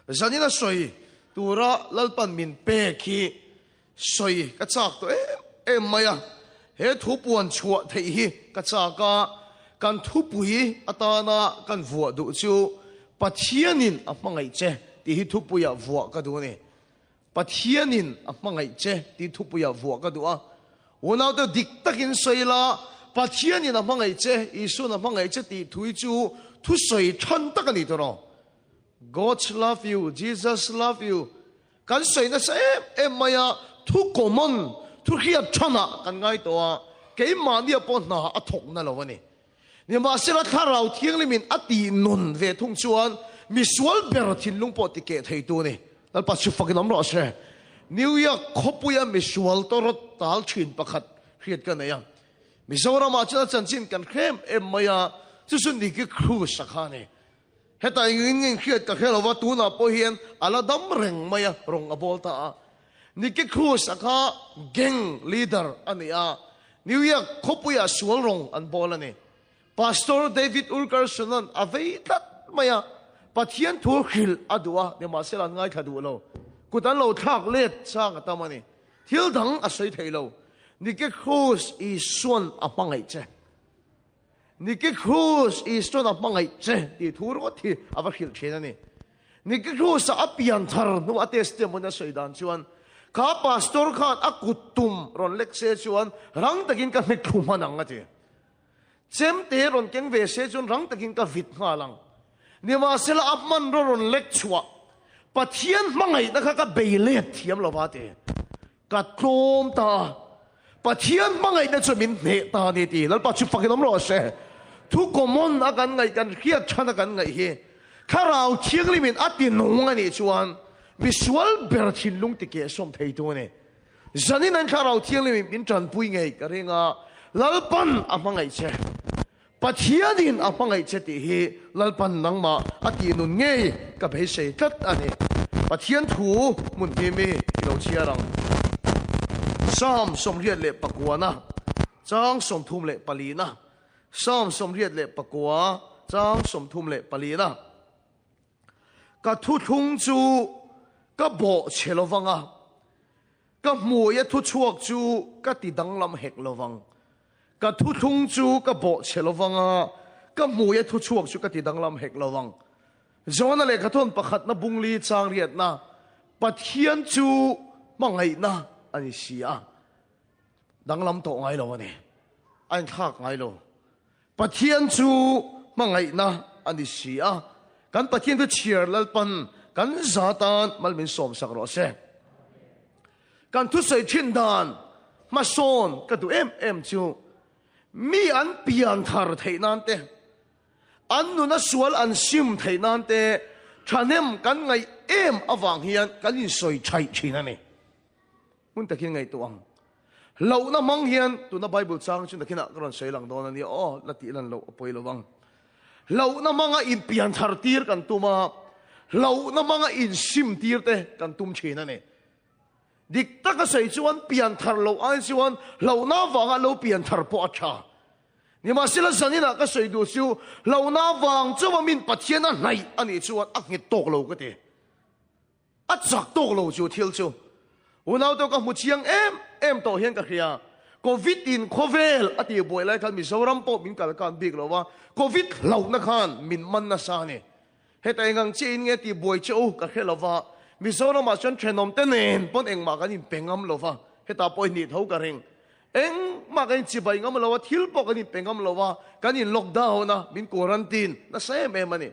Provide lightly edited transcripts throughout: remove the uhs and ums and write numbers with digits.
Zanina sawi tura Lalpan min pek hi sawi ka chak tawh em em mai a, he thu puan chhuah theih hi ka chak a, kan thupui atana kan vuah duh chu Pathianin a hmangaih che tih hi thupuiah vuah ka duh a ni. Pathianin a hmangaih che tih thupuiah vuah ka duh a, unaute dik takin sawi la, Pathianin a hmangaih che, Isuan a hmangaih che tih thu hi chu thusawi than tak a ni tawh. God love you, Jesus love you kan sawi nasa em em mai a, thu common, thu hriat thanah kan ngai tawh a, keimahnia pawh hna a thawk na lo a ni. Nimahsela Thlarau Thianghlimin a tih nun ve thung chuan misual ber thinlung pawh ti keh theitu a ni. Lalpa chu fakin awm rawh se. New York khawpuia misual tawrawt tal thin pakhat hriat ka nei a. Mizoramah chuan a chanchin kan hrem em mai a, chu chu Nicky Cruz a kha a ni. Heta engin nge hriat ka hre lo va, tunah pawh hian a la dam reng mai a, rawng a bawl ta a. Nicky Cruz a kha gang leader a ni a, New York khawpuiah sual rawng an bawl a ni. Pastor David Wilkerson-a'n a vei tlat mai a, Pathian thu hrilh a duh a, nimahsela an ngaithla duh lo. Kut an lo thlak let chang a tam a ni. Thil dang a sawi thei lo. Nicky Cruz Isua'n a hmangaih che. Nicky Cruz Easton a hmangaih che tih thu ringawt hi a va hrilh thin a ni. Nicky Cruz-a a pian thar hnu a testimony a sawi dan chuan, Kha pastor khan a kut tum rawn lek se chuan rang takin ka hnek thlu hman ang a ti. Chemte rawn keng ve se chuan rang takin ka vit nghal ang. Nimahsela a hmanraw rawn lek chhuah Pathian hmangaihna kha ka bei let thiam lo va a ti. Ka tlawm ta a, Pathian hmangaihna chu min hneh ta a ni ti Lalpa chu fakin awm rawh se. Thu common a kan ngaih, kan hriat than a kan ngaih hi Thlarau Thianghlimin a ti nung a nih chuan misual ber thinlung ti kehsawm theitu a ni. Zanin an Thlarau Thianghlimin min tanpui ngei ka ring a, Lalpan a hmangaih che. Pathianin a hmangaih che tih hi Lalpan nangmah a tih nun ngei ka beisei tlat a ni. Pathian thu hmun hnim i i lo chhiar ang. Psalm 89 na, chang 34 na, Psalm 89, chang 34 na. Ka thuthlung chu ka bawh chhe lovang a, ka hmuia thuchhuak chu ka ti danglam hek lovang. Ka thuthlung chu ka bawh chhe lovang a, ka hmuia thuchhuak chu ka ti danglam hek lovang. Jona lehkhathawn pakhatna bungli chang riatna, Pathian chu hmangaihna a ni si a, danglam tawh ngai lo a ni, a inthlak ngai lo. Pathian chu hmangaihna a ni si a, kan Pathian chu chhiar Lalpan kan za tan mal min sawmsak rawh se. Kan thusawi thin dan hmasawn ka duh em em chu mi an pian thar theih nan te, an nuna sual an sim theih nan te thahnem kan ngaih em avang hian kan insawi thaih thin a ni. Hmun takin ngaihtuah ang. Hlauhna hmang hian tuna Bible chang chu nakinah ka rawn sawi lang dawn a nia aw, la tih lan loh a pawi lo vang. Hlauhna hmanga inpian thar tir kan tum a, hlauhna hmanga insim tir te kan tum thin a ni. Dik taka sawi chuan pian thar loh ai chuan hlauhna avanga lo pian thar pawh a tha. Nimahsela zaninah ka sawi duh chu hlauhna avang chauha min Pathian a hnaih a nih chuan a nghet tawk lo ka ti. A chak tawk lo chu thil chu. Unaute ka hmu chiang em em tawh hian ka hria. Covid in khawvel a tih buai lai khan Mizoram pawh min kal kan bik lo a, Covid hlauhna khan min man nasa a ni. Heta engang chiah in nge tih buai che u ka hre lo va, Mizoramah chuan thenawm te nen pawn engmah kan inpe ngam lo va, hetah pawh i nih tho ka ring. Engmah kan inchibai ngam lo a, thil pawh kan inpe ngam lo a, kan in lockdown a, min quarantine nasa em em a ni.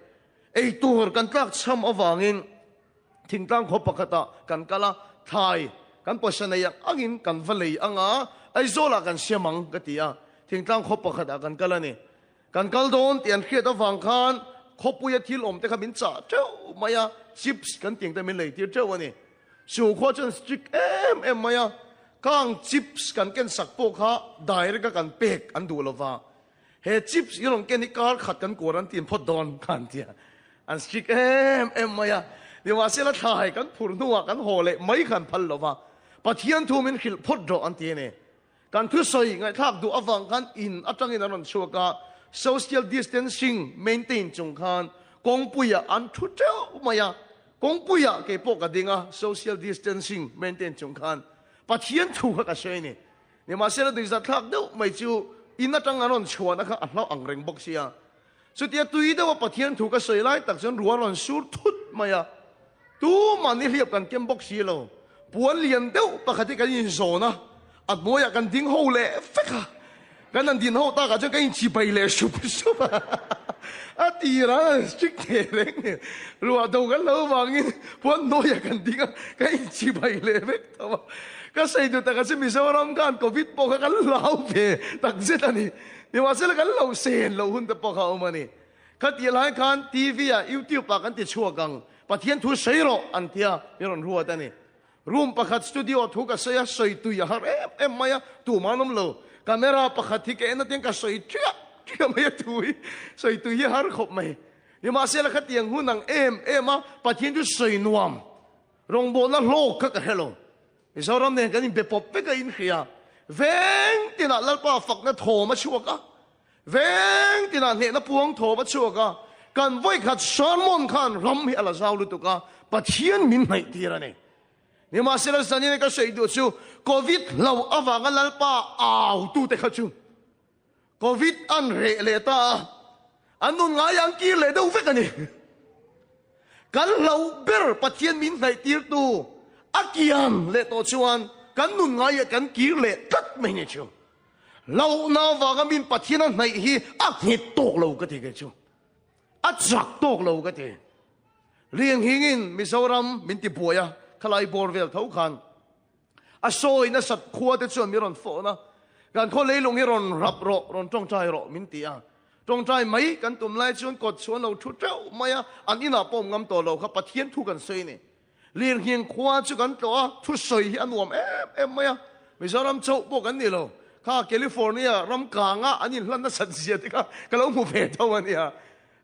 Ei tur kan tlak chham avangin thingtlang khaw pakhatah kan kal a, thlai kan pawisa nei ang angin kan va lei ang a, Aizawlah kan siam ang ka ti a, thingtlang khaw pakhatah kan kal a ni. Kan kal dawn tih an hriat avang khan khawpuia thil awm te kha min chah teuh mai a, chips kan tih ang te min lei tir teuh a ni. Chu khua chuan strict em em mai a, khang chips kan ken sak pawh kha direct a kan pek an duh lova, He chips i rawn ken hi kar khat kan quarantine phawt dawn kha an ti a, an strict em em mai a. Nimahsela thlai kan phur hnuah kan haw leh mai kha an phal lo va, Pathian thu min hrilh phawt rawh an ti a ni. Kan thusawi ngaihthlak duh avang khan in atangin an rawn chhuak a, social distancing maintain chung khan kawngpuiah an thu teuh mai a. Kawngpuiah kei pawh ka ding a, social distancing maintain chung khan Pathian thu kha ka sawi a ni. Nimahsela duizat thlak deuh mai chu in atang an rawn chhuahna kha a hlauh ang reng bawk sia. Chutia tui deuha Pathian thu ka sawi lai tak chuan ruah rawn sur thut mai a, tumah nihliap kan kem bawk si lo. Puan lian deuh pakhat hi kan inzawn a, a hnuaiah kan ding ho leh vek a. Kan han din ho takah chuan ka inchibai leh sup sup a, a tirah an strict thei reng nen ruah do kan lo vangin puan hnuaiah kan ding a, ka inchibai leh vek tho a. Ka sawi duh takah chuan Mizoram khan Covid pawh kha kan hlau ve takzet a ni. Nimahsela kan lo sen loh hun te pawh kha a awm a ni. Khatih lai khan TV ah, YouTube ah kan ti chhuak ang, Pathian thu sawi rawh an tia min rawn ruat a ni. Room pakhat studio thu ka sawi a, sawi tui a har em em mai a, tumah an awm lo. Camera pakhat hi ka en atin ka sawi ṭiah ṭiah mai a thu hi sawi tui hi a har khawp mai. Nimahsela khatiang hun ang em em a, Pathian chu sawi nuam rawngbawlna hlawk kha ka hre lo. Mizoram nen kan inbe pawp vek a inhria. Veng tinah Lalpa fakna thawm a chhuak a, veng tinah hnehna puang thawm a chhuak a, kan vawikhat sermon khan ram hi a la zau lutuk a, Pathian min hnaih tir a ni. Nimahsela zanin ka sawi duh chu Covid hlo avanga Lalpa au tute kha chu Covid an reh leh ta a, an nun ngai an kir leh deuh vek a ni. Kan hlo ber Pathian min hnaihtirtu a kian leh tawh chuan kan nun ngaiah kan kir leh tlat mai ni chu. Hlauhna avanga min Pathian a hnaih hi a nghet tawk lo ka ti kei chu. A chak tawk lo ka ti. Lianghingin Mizoram min ti buai a, khalai bawr vel tho khan A sawi nasat khua te chuan min rawn fawhna a, kan khaw leilung hi rawn rap rawh, rawn tawngtai rawh min ti a. Tawngtai mai kan tum lai chuan kawt chu an lo thu teuh mai a, an inah pawh awm ngam tawh lo kha Pathian thu kan sawi a ni. Lirnghing khua chu kan tlawh a, thusawi hi a nuam em em mai a, Mizoram chauh pawh kan ni lo, kha California ram kanga an inhlan nasat zia te kha ka lo hmu ve tho a nia.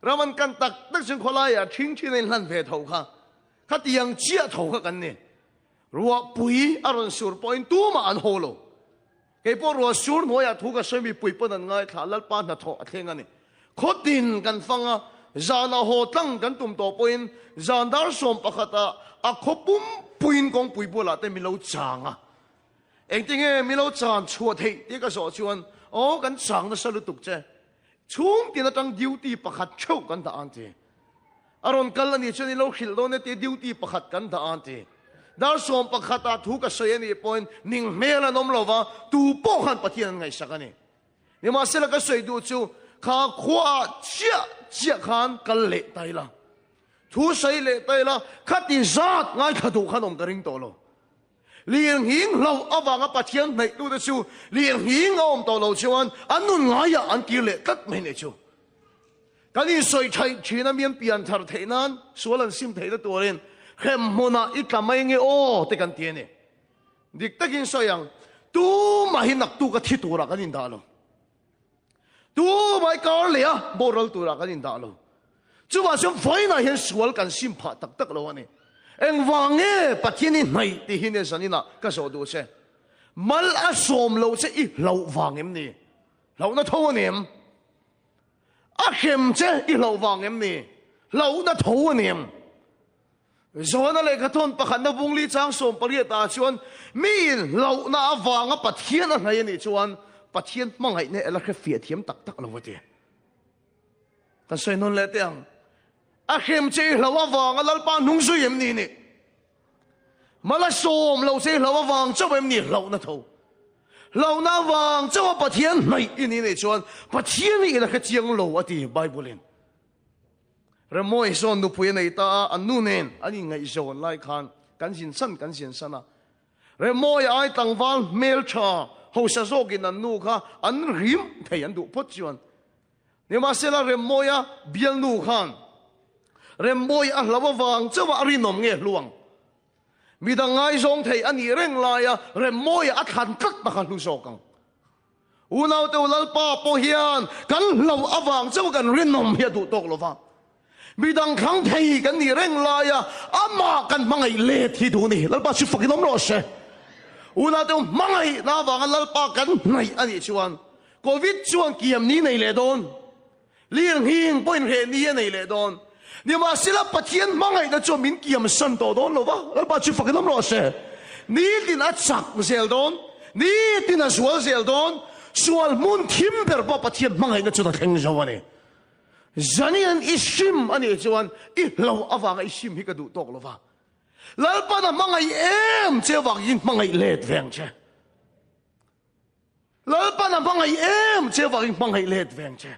Ram an kan tak tak chuan khawlaiah ṭhing ṭhin a inhlan ve tho kha. Khatiang chiah tho kha kan ni. Ruahpui a rawn sur pawhin tumah an haw lo. Kei pawh ruah sur hnuaiah thu ka sawi mipui pawn an ngaithla a, Lalpa hnathawh a thleng a ni. Khawtin kan fang a, zanah haw tlang kan tum tawh pawhin zan dar 11 ah a khaw pumpuiin kawngpui bualah te min lo chang a. Engtinge min lo chan chhuah theih tih ka zawh chuan, Aw kan chang nasa lutuk che. Chhungtin atang duty pakhat theuh kan dah ang ti. A rawn kal a nih chuan i lo hrilh dawn e tia duty pakhat kan dah ang ti. Dar 11 ah thu ka sawi a nih pawhin ning hmel an awm lo va, tu pawh khan Pathian an ngaihsak a ni. Nimahsela ka sawi duh chu kha khua ah chiah chiah khan kal leh ta ila, thu sawi leh ta ila, khati zat ngaithla duh khan awm ka ring tawh lo. Lirnghing hlauh avanga Pathian hnaihtute chu lirnghing a awm tawh lo chuan an nun ngaiah an kir leh tlat mai nei chu. Kan insawi thaih thin a mian pian thar theih nan sual an sim theihna turin hrem hmunah i tla mai nge aw te kan ti a ni. Dik takin sawi ang, tumahin naktuk a thi turah kan indah lo. Tumah kar leh a boral turah kan indah lo. Chuvah chuan vawiinah hian sual kan sim phah tak tak lo a ni. Engvang nge Pathian i hnaih tih hi nia zaninah ka zawh duh che. Mal a sawm loh che i hlauh vang em ni? Hlauhna tho a ni em? A hrem che i hlauh vang em ni? Hlauhna tho a ni em? Johana lehkhathawn pakhatna vungli chang 18 ah chuan miin hlauhna avanga Pathian a hnaih a nih chuan Pathian hmangaihna ela hre fiah thiam tak tak lo a ti. Kan sawi hnawn leh teh ang. A hrem che i hlauh avanga Lalpa hnung zui em ni nih? Mala sawm lo che i hlauh avang chauh em ni hlauhna tho? Hlauhna avang chauha Pathian hnaih i nih nih chuan Pathian hi ila hre chiang lo a ti Bible-in. Remawi sawn nupui a nei ta a, an nu nen an inngaihzawn lai khan kan zin san kan zin san a. Remawi ai tlangval hmeltha hausa zawkin an nu kha an rim thei an duh phawt chuan. Nimahsela Remawia bialnu khan Remawi a hlau avang chauha a rinawm nge hluang. Midang ngaizawng thei a nih reng laia Remawia a thlan tlat na kha hlu zawk ang. Unaute u Lalpa pawh hian kan hlauh avang chauh kan rinawm hi a duh tawk lo va. Midang thlang thei kan nih reng laia amah kan hmangaih let hi duh ni. Lalpa chu fakin awm rawh se. Unaute u hmangaihna avanga Lalpa kan hnaih a nih chuan Covid chuan kiam ni nei leh dawn. Lirnghing pawhin hreh ni a nei leh dawn. Nimahsela Pathian hmangaihna chuan min kiamsan tawh dawn lo va, Lalpa chu fakin awm rawh se. Nitin a chak zel dawn, nitin a zual zel dawn, sual hmun thim ber pawh Pathian hmangaihna chuan a thleng zo a ni. Zanian i sim a nih chuan i hlo avanga i sim hi ka duh tawk lo va. Lalpan a hmangaih em che avangin hmangaih let ve ang che. Lalpan a hmangaih em che avangin hmangaih let ve ang che.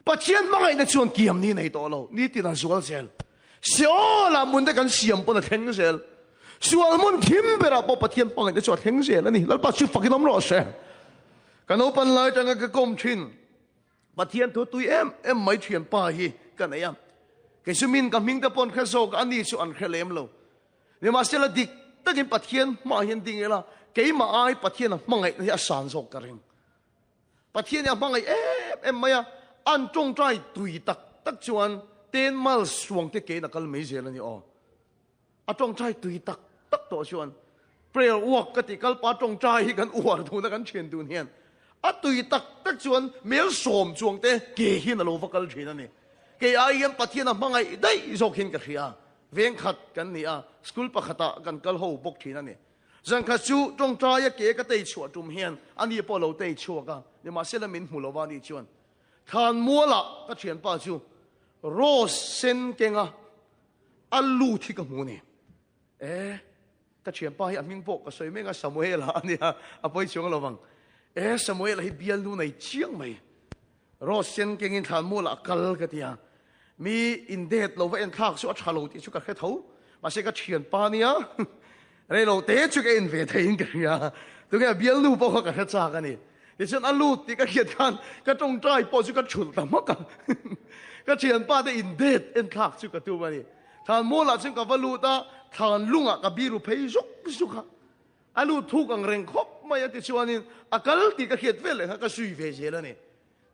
Pathian hmangaihna chuan kiam ni nei tawh lo, nitin a zual zel. Seolah hmun te kan siam pawn a thleng zel. Sual hmun thim berah pawh Pathian hmangaihna chu a thleng zel a ni. Lalpa chu fakin awm rawh se. Ka naupan lai atanga ka kawm thin. Pathian thu tui em em mai thianpa hi ka nei a. Kei chu min ka hming te pawh an hre zawk a, ani chu an hre lem lo. Nimahsela dik takin Pathian hmaah hian ding ila, keimah ai Pathian a hmangaihna hi a san zawk ka ring. Pathian hi a hmangaih em em mai a, an tawngtai tui tak tak chuan ten mal suang te kein a kal mai zel a ni aw. A tawngtai tui tak tak tawh chuan prayer walk ka tih kalpa tawngtai hi kan uar dun a kan thian dun hian a tui tak tak chuan mel sawm chuang te ke hian a lo va kal thin a ni. Kei ai hian Pathian a hmangaih daih zawk hian ka hria. Veng khat kan ni a, school pakhatah kan kal ho bawk thin a ni. Zan khat chu tawngtaia ke ka tei chhuah tum hian ani pawh a lo tei chhuak a, nimahsela min hmu lova ani chuan Thlanmualah ka thianpa chu rose sen kenga a lut hi ka hmu ni. E, ka thianpa hi a hming pawh ka sawi mek a, Samuela a nia, a pawi chuang lo vang. E, Samuela hi bialnu nei chiang mai. Rose sen kengin thlanmualah a kal ka ti a, mi indet lo va enthlak chu a tha lo tih chu ka hre tho, mahse ka thianpa nia, rei lo te chu ka en ve theiin ka hria, tunge a bialnu pawh kha ka hre chak a ni. Tichuan a lut tih ka hriat khan ka tawngtai pawh chu ka thulh ta hmak a, ka thianpa te indet enthlak chu ka tum a ni. Thlan mualah chuan ka va lut a, thlan lungah ka biru phei zuk zuk a, a lut thuk ang reng khawp mai a tichuanin a kal tih ka hriat vel leh kha ka zui ve zel a ni.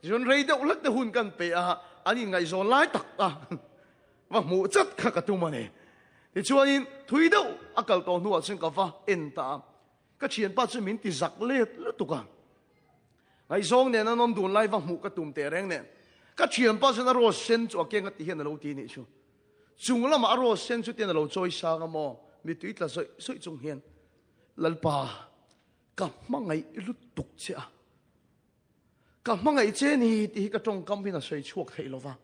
Tichuan rei deuh hlek te hun kan pe a, an inngaihzawn lai tak a va hmuh chat kha ka tum a ni. Tichuanin thui deuh a kal tawh hnuah chuan ka va en ta a. Ka thianpa chu min ti zak let lutuk a, ngaihzawng nen an awm dun lai va hmuh ka tum teh reng nen ka thianpa chuan a rose sen chu a keng a ti hian a lo ti nih chu. Chung lamah a rose sen chu tian a lo chawi sang a maw, mittui tla zawih zawih chung hian Lalpa ka hmangaih lutuk che a, ka hmangaih che ni tih hi ka tawngkam hian a sawi chhuak theih lo va,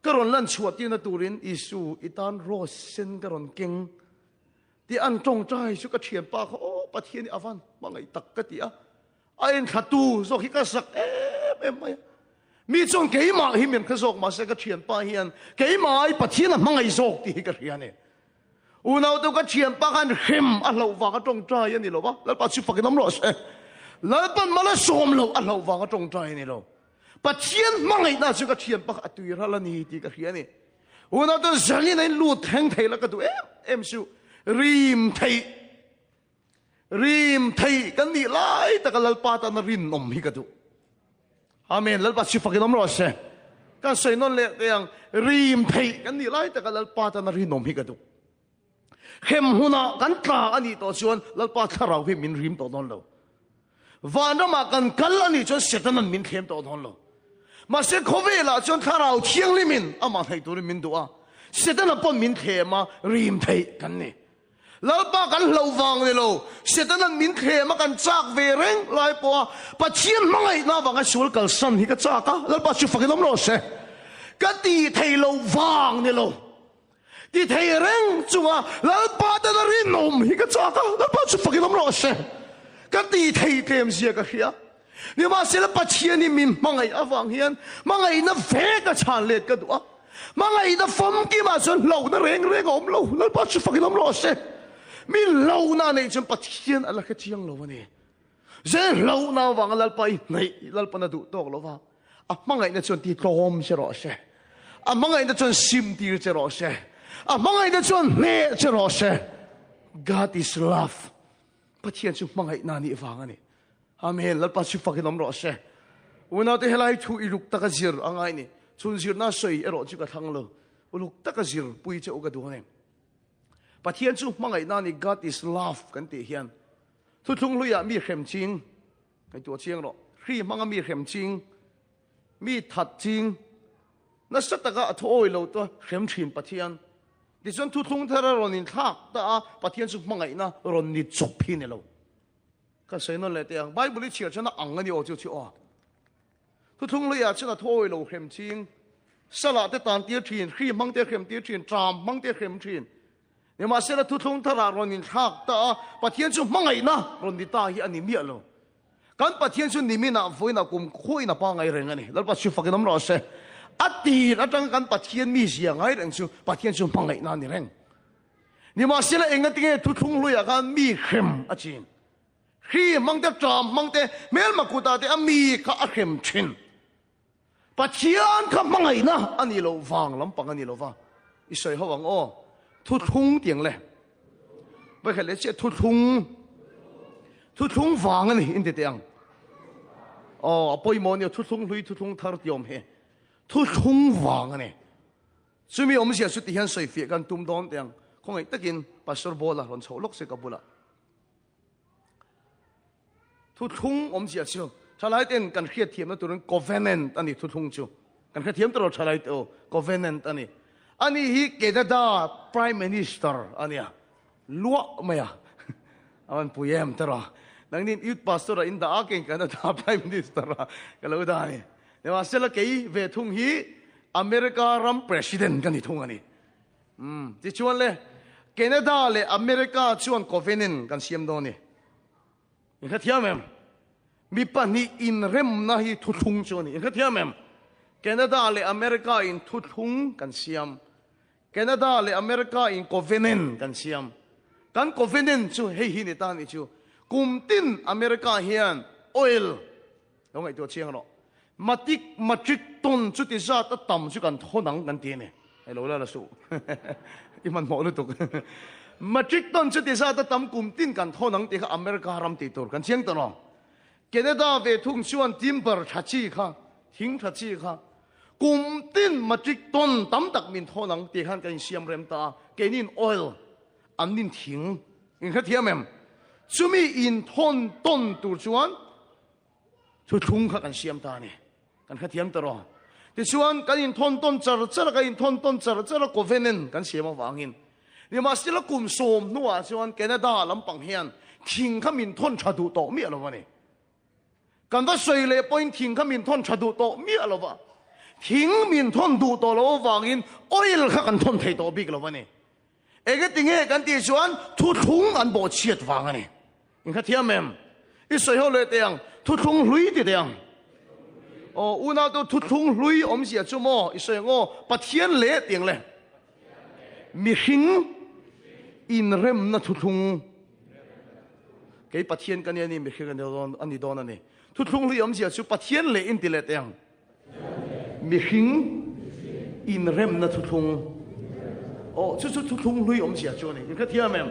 ka rawn lan chhuah tirna turin Isu i tan rose sen ka rawn keng. Ti an tawngtai chu ka thianpa kha aw Pathian hi a van hmangaih tak ka ti a, a enthlatu zawk hi ka zak em em mai a. Mi chuan keimah hi min hre zawk mahse ka thianpa hian keimah ai Pathian a hmangaih zawk tih hi ka hria a ni. Unaute ka thianpa khan hrem a hlauh vanga tawngtai a ni lo va, Lalpa chu fakin awm rawh se. Lalpan mal a sawm loh a hlauh vanga tawngtai a ni lo. Pathian hmangaihna chu ka thianpa kha a tuiral a ni tih ka hria a ni. Unau te zanin a in lut thleng thei la ka duh em em su. Rim thei rim thei kan nih lai taka Lalpa tana rinawm hi ka duh. Amen. Lalpa si fakin awm rawh se. Kan sawi nawn leh teh ang rim thei kan nih lai taka Lalpa tana rinawm hi ka duh. Hrem hunah kan tla a nih tawh chuan Lalpa thlarau hi min rim tawh dawn lo. Vanramah kan kal a nih chuan Setanan min thlem tawh dawn lo. Mahse khawvelah chuan thlarau thianghlimin amah hnaih turin min duh a, Setana pawn min thlem a, rim theih kan ni. Lalpa kan hlauh vang ni lo, Setanan min thlem a kan chak ve reng lai pawha Pathian hmangaihna avanga sual kalsan hi ka chak a, Lalpa chu fakin awm rawh se. Ka tih theih loh vang ni lo. Ti thei reng chunga Lalpa tana rinawm hi ka chak a, Lalpa chu fakin awm rawh se. Ka ti thei tlem zia ka hria. Nimahsela Pathian hi min hmangaih avang hian hmangaihna ve ka chhan let ka duh a. Hmangaihna famkimah chuan hlauhna reng reng a awm lo. Lalpa chu fakin awm rawh se. Mi hlauhna neih chuan Pathian a la hre chiang lo a ni. Zel hlauhna avanga Lalpa i hnaih Lalpan a duh tawk lo va. A hmangaihna chuan ti tlawm che rawh se. A hmangaihna chuan sim tir che rawh se. A hmangaihna chuan hneh che rawh se. God is love. Pathian chu hmangaihna nih vang a ni. Amen. Lalpa chu fakin awm rawh se. Unaute helai thu i luk taka zir a ngai ni. Chhun zirna sawi erawh chu ka thlang lo. Uluk taka zir pui che u ka duh a ni. Pathian chu hmangaihna ni God is love kan tih hian thuthlung hluiah mi hrem ching Ngaihtuah chiang rawh. Hri hmanga mi hrem ching, mi that ching. Nasa taka a thu awi lo te hrem thin Pathian. Tichuan thuthlung thar a rawn inthlak ta a, Pathian chu hmangaihna rawn ni chawp hi ni lo. Ka sawi nawn leh teh ang, Bible i chhiar chuan a ang a ni aw chu chu aw. Thuthlung luiah chuan a thu awi lo hrem ching, salah te tan tir thin, hri hmang te hrem tir thin, tram hmang te hrem thin. Nimahsela thuthlung tharah rawn inthlak ta a, Pathian chu hmangaihna rawn ni ta hi a ni miah lo. Kan Pathian chu niminah vawiinah kum khuain a pangai reng a ni. Lalpa chu fakin awm rawh se. A tir atanga kan Pathian mizia ngai reng chu Pathian chu hmangaihna a ni reng. Nimahsela engatinge thuthlung hluiah khan mi hrem a chin. Hri hmang te, ṭam hmang te, hmelma kutah te a mi kha a hrem ṭhin. Pathian kha hmangaihna a nih loh vang lampang a ni lo va, i sawi ho ang aw, thuthlung tiang le. Vawikhat leh chiah thuthlung, thuthlung vang a ni in ti teh ang. Aw, a pawimawh a ni aw, thuthlung hlui, thuthlung thar ti awm hi. Thuthlung vang a ni. Chumi awmzia chu ti hian sawi fiah kan tum dawn teh ang. Khawngaih takin Pastor Bawla rawn chhoh lawk se ka bulah. Thuthlung awmzia chu thalai ten kan hriatthiamna turin covenant a ni thuthlung chu. Kan hrethiam tawh lo thalai te aw, covenant a ni. Ani hi Canada Prime Minister a nia, luah mai a, a van pui em tawh a. Nangnin Youth Pastor a in dah a, kei Canada Prime Minister a ka lo dah a ni. Nimahsela kei ve thung hi America ram President ka ni thung a ni. Umm, tichuan le, Canada leh America chuan covenant kan siam dawn ni. In hrethiam em? Mi pahnih inremna hi thuthlung chu a ni. In hrethiam em? Canada leh America in thuthlung kan siam. Canada leh America in covenant kan siam. Kan covenant chu hei hi ni ta ni chu. Kum tin America hian oil Lo ngaihtuah chiang rawh. Matik matric ton chuti zat a tam chu kan thawn ang kan ti a ni. Hei lo la la suh. I hmanhmawh lutuk. Matric ton chuti zat a tam kum tin kan thawn ang tih kha America ram tih tur kan chiang ta lo. Canada ve thung chuan timber tha chi kha, thing tha chi kha kum tin matric ton tam tak min thawn ang tih khan kan insiam rem ta a. Keinin oil an nin thing. In hrethiam em? Chumi inthawn tawn tur chuan Thuthlung kha kan siam ta a ni. Kan hrethiam ta rawh. Tichuan, kan inthawn tawn char char a, kan inthawn tawn char char a, covenant kan siam avangin. Nimahsela kum sawm hnuah chuan Canada lampang hian thing kha min thawn tha duh tawh miah lo a ni. Kan va sawi leh pawhin thing kha min thawn tha duh tawh miah lo va. Thing min thawn duh tawh loh avangin oil kha kan thawn thei tawh bik lo a ni. Engetinge kan tih chuan thuthlung an bawhchhiat vang a ni. In hrethiam em? I sawi ho leh teh ang, thuthlung hlui ti teh ang. Aw, unau te thuthlung hlui awmzia chu maw i sawi ang aw, Pathian leh ti ang le. Mihring inremna thuthlung. Kei Pathian ka nia ni, mihring a ni dawn a ni. Thuthlung hlui awmzia chu Pathian leh in ti leh teh ang. Mihring inremna thuthlung. Aw, chu chu thuthlung hlui awmzia chu a ni. In hrethiam em?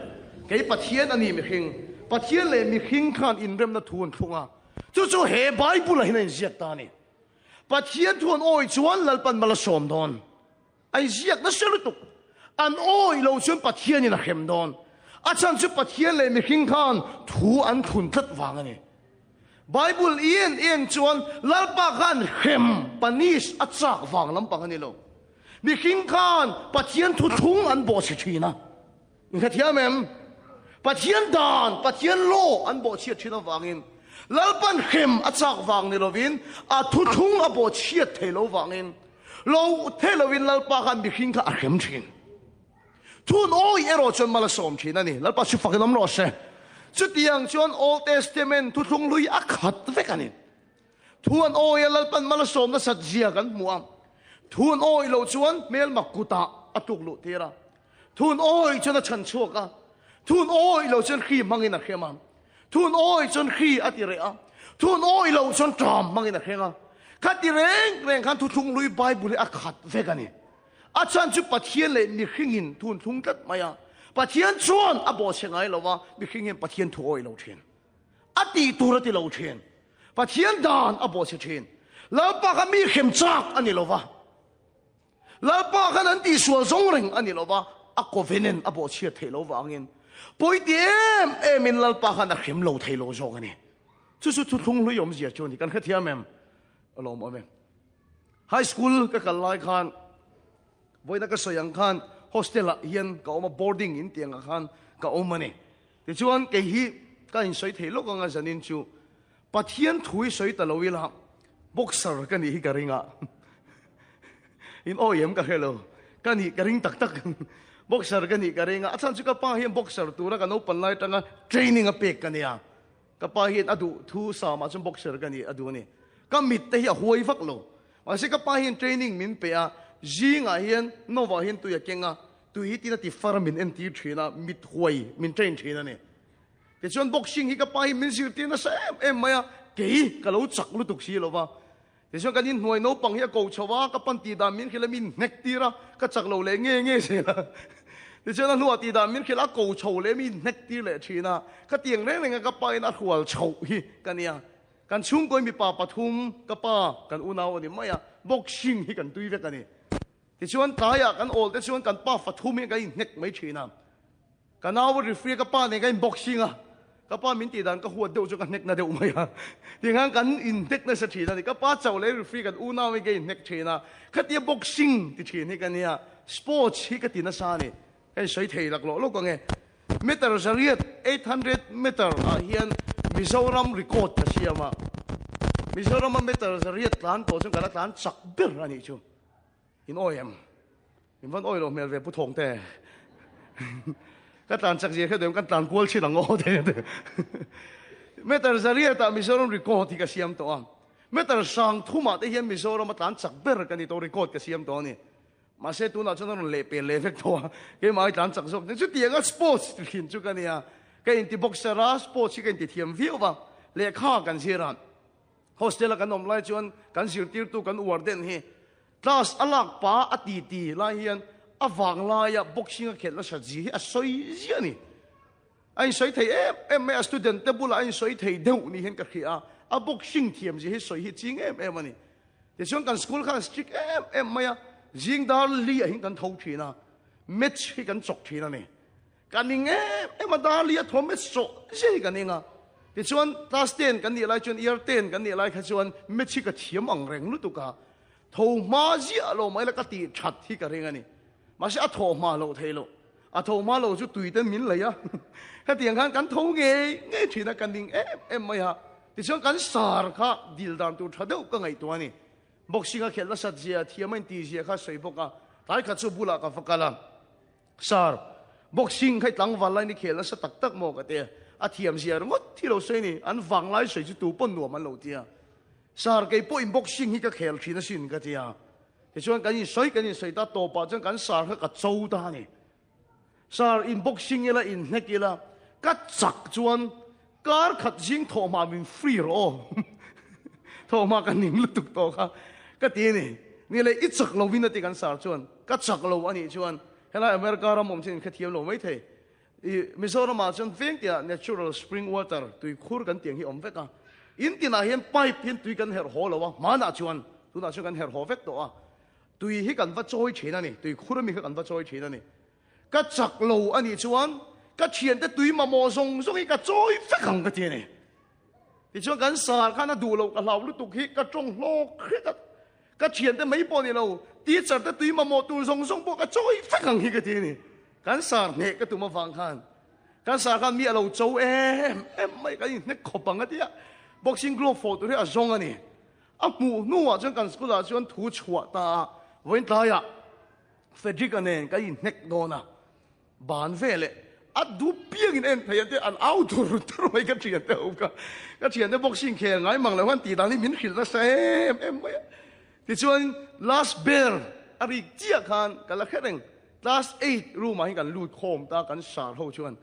Kei Pathian a ni mihring. Pathian leh mihring khan inremna thu an thlung a. Chu chu he Bible-ah hian a inziak ta a ni. Pathian thu an awi chuan Lalpan mal a sawm dawn. A inziak nasa lutuk. An awi lo chuan Pathianin a hrem dawn. A chhan chu Pathian leh mihring khan thu an thlun tlat vang a ni. Bible i en en chuan Lalpa khan hrem, punish, a chak vang lampang a ni lo. Mihring khan Pathian thuthlung an bawhchhe thin a. Inhrethiam em? Pathian dan, Pathian law an bawhchhiat thin avangin Lalpan hrem a chak vang ni lovin a thuthlung a bawhchhiat thei lo vangin lo thei lovin Lalpa khan mihring kha a hrem thin. Thun awi erawh chuan mal a sawm thin a ni. Lalpa chu fakin awm rawh se. Chutiang chuan Old Testament thuthlung hlui a khat vek a ni. Thu an awi a, Lalpan mal a sawm nasat zia kan hmu a. Thu an awi loh chuan hmelma kutah a tluk luh tir a. Thu an awi chuan a chhan chhuak a. Thu an awi loh chuan hri hmangin a hrem a. Thu an awi chuan hri a ti reh a. Thu an awi loh chuan ṭam hmangin a hreng a. Khati reng reng khan thuthlung hlui Bible hi a khat vek a ni. A chhan chu Pathian leh mihringin thu an thlung tlat mai a. Pathian chuan a bawhchhe ngai lo va, mihring hian Pathian thu awi lo thin. A tih tur a ti lo thin. Pathian dan a bawhchhe thin. Lalpa kha mi hrem chak a ni lo va. Lalpa khan an tihsual zawng reng a ni lo va, a covenant a bawhchhiat theih lo vangin pawiti em emin Lalpa khan a hrem lo thei lo zawk a ni. Chu chu thuthlung hlui awmzia chu a ni. Kan hrethiam em? A lawmawm em? High school ka kal lai khan vawiina ka sawi ang khan hostel ah hian ka awm a, boarding in tih angah khan ka awm a ni. Tichuan kei hi ka insawi thei lawk anga zanin chu Pathian thu hi sawi ta lo ila boxer ka nih hi ka ring a, in awi em ka hre lo, ka nih ka ring tak tak boxer ka nih ka ring a, a chhan chu ka pa hian boxer tura ka naupan lai atanga training a pek ka nia. Ka pa hian a duh thu samah chuan boxer ka nih a duh a ni. Ka mit te hi a huai vak lo. Mahse ka pa hian training min pe a, zingah hian Nova hian tui a keng a, tui hi tin a ti far a min entir thin a, mit huai min train thin a ni. Tichuan boxing hi ka pa hi min zirtir nasa em em mai a, kei ka lo chak lutuk si lo va. Tichuan kan inhnuai naupang hi a ko chho a, ka pan tih dan min hrilh a, min hnek tir a, ka chak lo leh nge nge zel a. Tichuan a hnuah tih dan min hrilh a, a ko chho leh min hnek tir leh thin a, ka tiang reng reng a ka pa in a hrual chhoh hi ka nia. Kan chhungkawi mipa pathum, ka pa, kan unau a ni mai a, boxing hi kan tui vek a ni. Tichuan tlaiah kan awl te chuan kan pa fathum hi kan inhnek mai thin a. Ka nau a referee a ka pa nen ka in boxing a, ka pa min tih dan ka huat deuh chu ka hnek na deuh mai a, tianghan kan in hnek nasa thin a ni, ka pa chauh leh referee kan unau in ka in hnek thin a, khatia boxing ti thin hi ka nia, sports hi ka ti nasa a ni, ka in sawi thei lak lawh lawk ang e, meter zariat 800 meter ah hian Mizoram record ka siam a, Mizoram a meter zariat tlan tawh chuan ka la tlan chak ber a nih chu. In awi em? In van awi lo hmel ve Pu Thawngte. Ka tlan chak zia kha duh em kan tlan kual chin ang aw te te. Meter zariat ah Mizoram record hi ka siam tawh a. Meter sang thum ah te hian Mizoram a tlan chak ber ka ni tawh record ka siam tawh a ni. Mahse tunah chuan a rawn leh pel leh vek tawh a. Keimah ai tlan chak zawk te chutiang a sports ti thin chu ka nia. Ka inti boxer a sports hi ka inti thiam viau va. Lehkha kan zir a. Hostel a kan awm lai chuan kan zirtirtu kan uar den hi class a lak pa a ti ti lai hian a vang laia boxing a khelh nasa zia hi a sawi ziah a ni. A insawi thei em em mai a, student te bulah a insawi thei deuh ni hian ka hria a, a boxing thiam zia hi sawi hi ching em em a ni. Tichuan kan school khan strict em em mai a, zing dar li ah hian kan tho thin a, match hi kan chawk thin a ni. Ka ning em em a, Dali a thawm e sawh zia hi ka ning a. Tichuan class ten kan nih lai chuan year ten kan nih lai kha chuan maths hi ka thiam ang reng lutuk a, tho hma ziah lo mai la ka tih that hi ka ring a ni. Mahse a thaw hma loh thei loh, a tho hma lo chu tui ten min lei a, hetiang khan kan tho ngei ngei thin a, ka ning em em mai a. Tichuan kan sar kha dil dan tur tha deuh ka ngaihtuah a ni. Boxing a khelh nasat zia, thiam a intih zia kha sawi bawk a, tlai khat chu bulah ka va kal a. Sir, boxing kha i tlangval lai ni khel nasa tak tak maw ka ti a, a thiam zia ringawt hi lo sawi ni, an vang lai sawi chu tu pawn nuam an lo ti a. Sir, kei pawhin boxing hi ka khel thin asin ka ti a. Tichuan kan insawi kan insawi ta tawpah chuan kan sir kha ka cho ta a ni. Sir, in boxing ila, in hnek ila, ka chak chuan kar khat zing thawhhma min free rawh aw. Thawhhma ka ning lutuk tawh kha ka ti a ni. Ni le i chak lo in a ti kan sir chuan, ka chak lo a nih chuan helai America ram awm chin in khethiam lo mai thei. I Mizoram ah chuan veng tiah natural spring water tui khur kan tiang hi awm vek a. In tinah hian pipe hian tui kan herh haw lo a, hmanah chuan tunah chuan kan herh haw vek tawh a. Tui hi kan va chawi thin a ni, tui khur ami kha kan va chawi thin a ni. Ka chak lo a nih chuan ka thiante tui mamawh zawng zawng hi ka chawi vek ang ka ti a ni. Tichuan kan sar khan a duh loh ka hlau lutuk hi ka tawng hlawk hret a, ka thiante mai pawh ni lo, teacher te tui mamawh tur zawng zawng pawh ka chawi vek ang hi ka ti a ni. Kan sar hneh ka tum avang khan kan sar khan mi a lo cho em em mai, kan inhnek khawp ang a ti a, boxing glove fawh tur hi a zawng a ni. A hmuh hnuah chuan kan school ah chuan thu chhuah ta a, vawiin tlaiah Frederick-a nen kan inhnek dawn a, ban veleh a dup piangin en thei a te an au tur tur mai ka thian te ho kha. Ka thian te boxing khel ngai mang lo khan tih dan hi min hrilh nasa em em mai a. Tichuan last bell a rik chiah khan ka la hre reng class eight room ah hian kan lut khawm ta kan sar ho chuan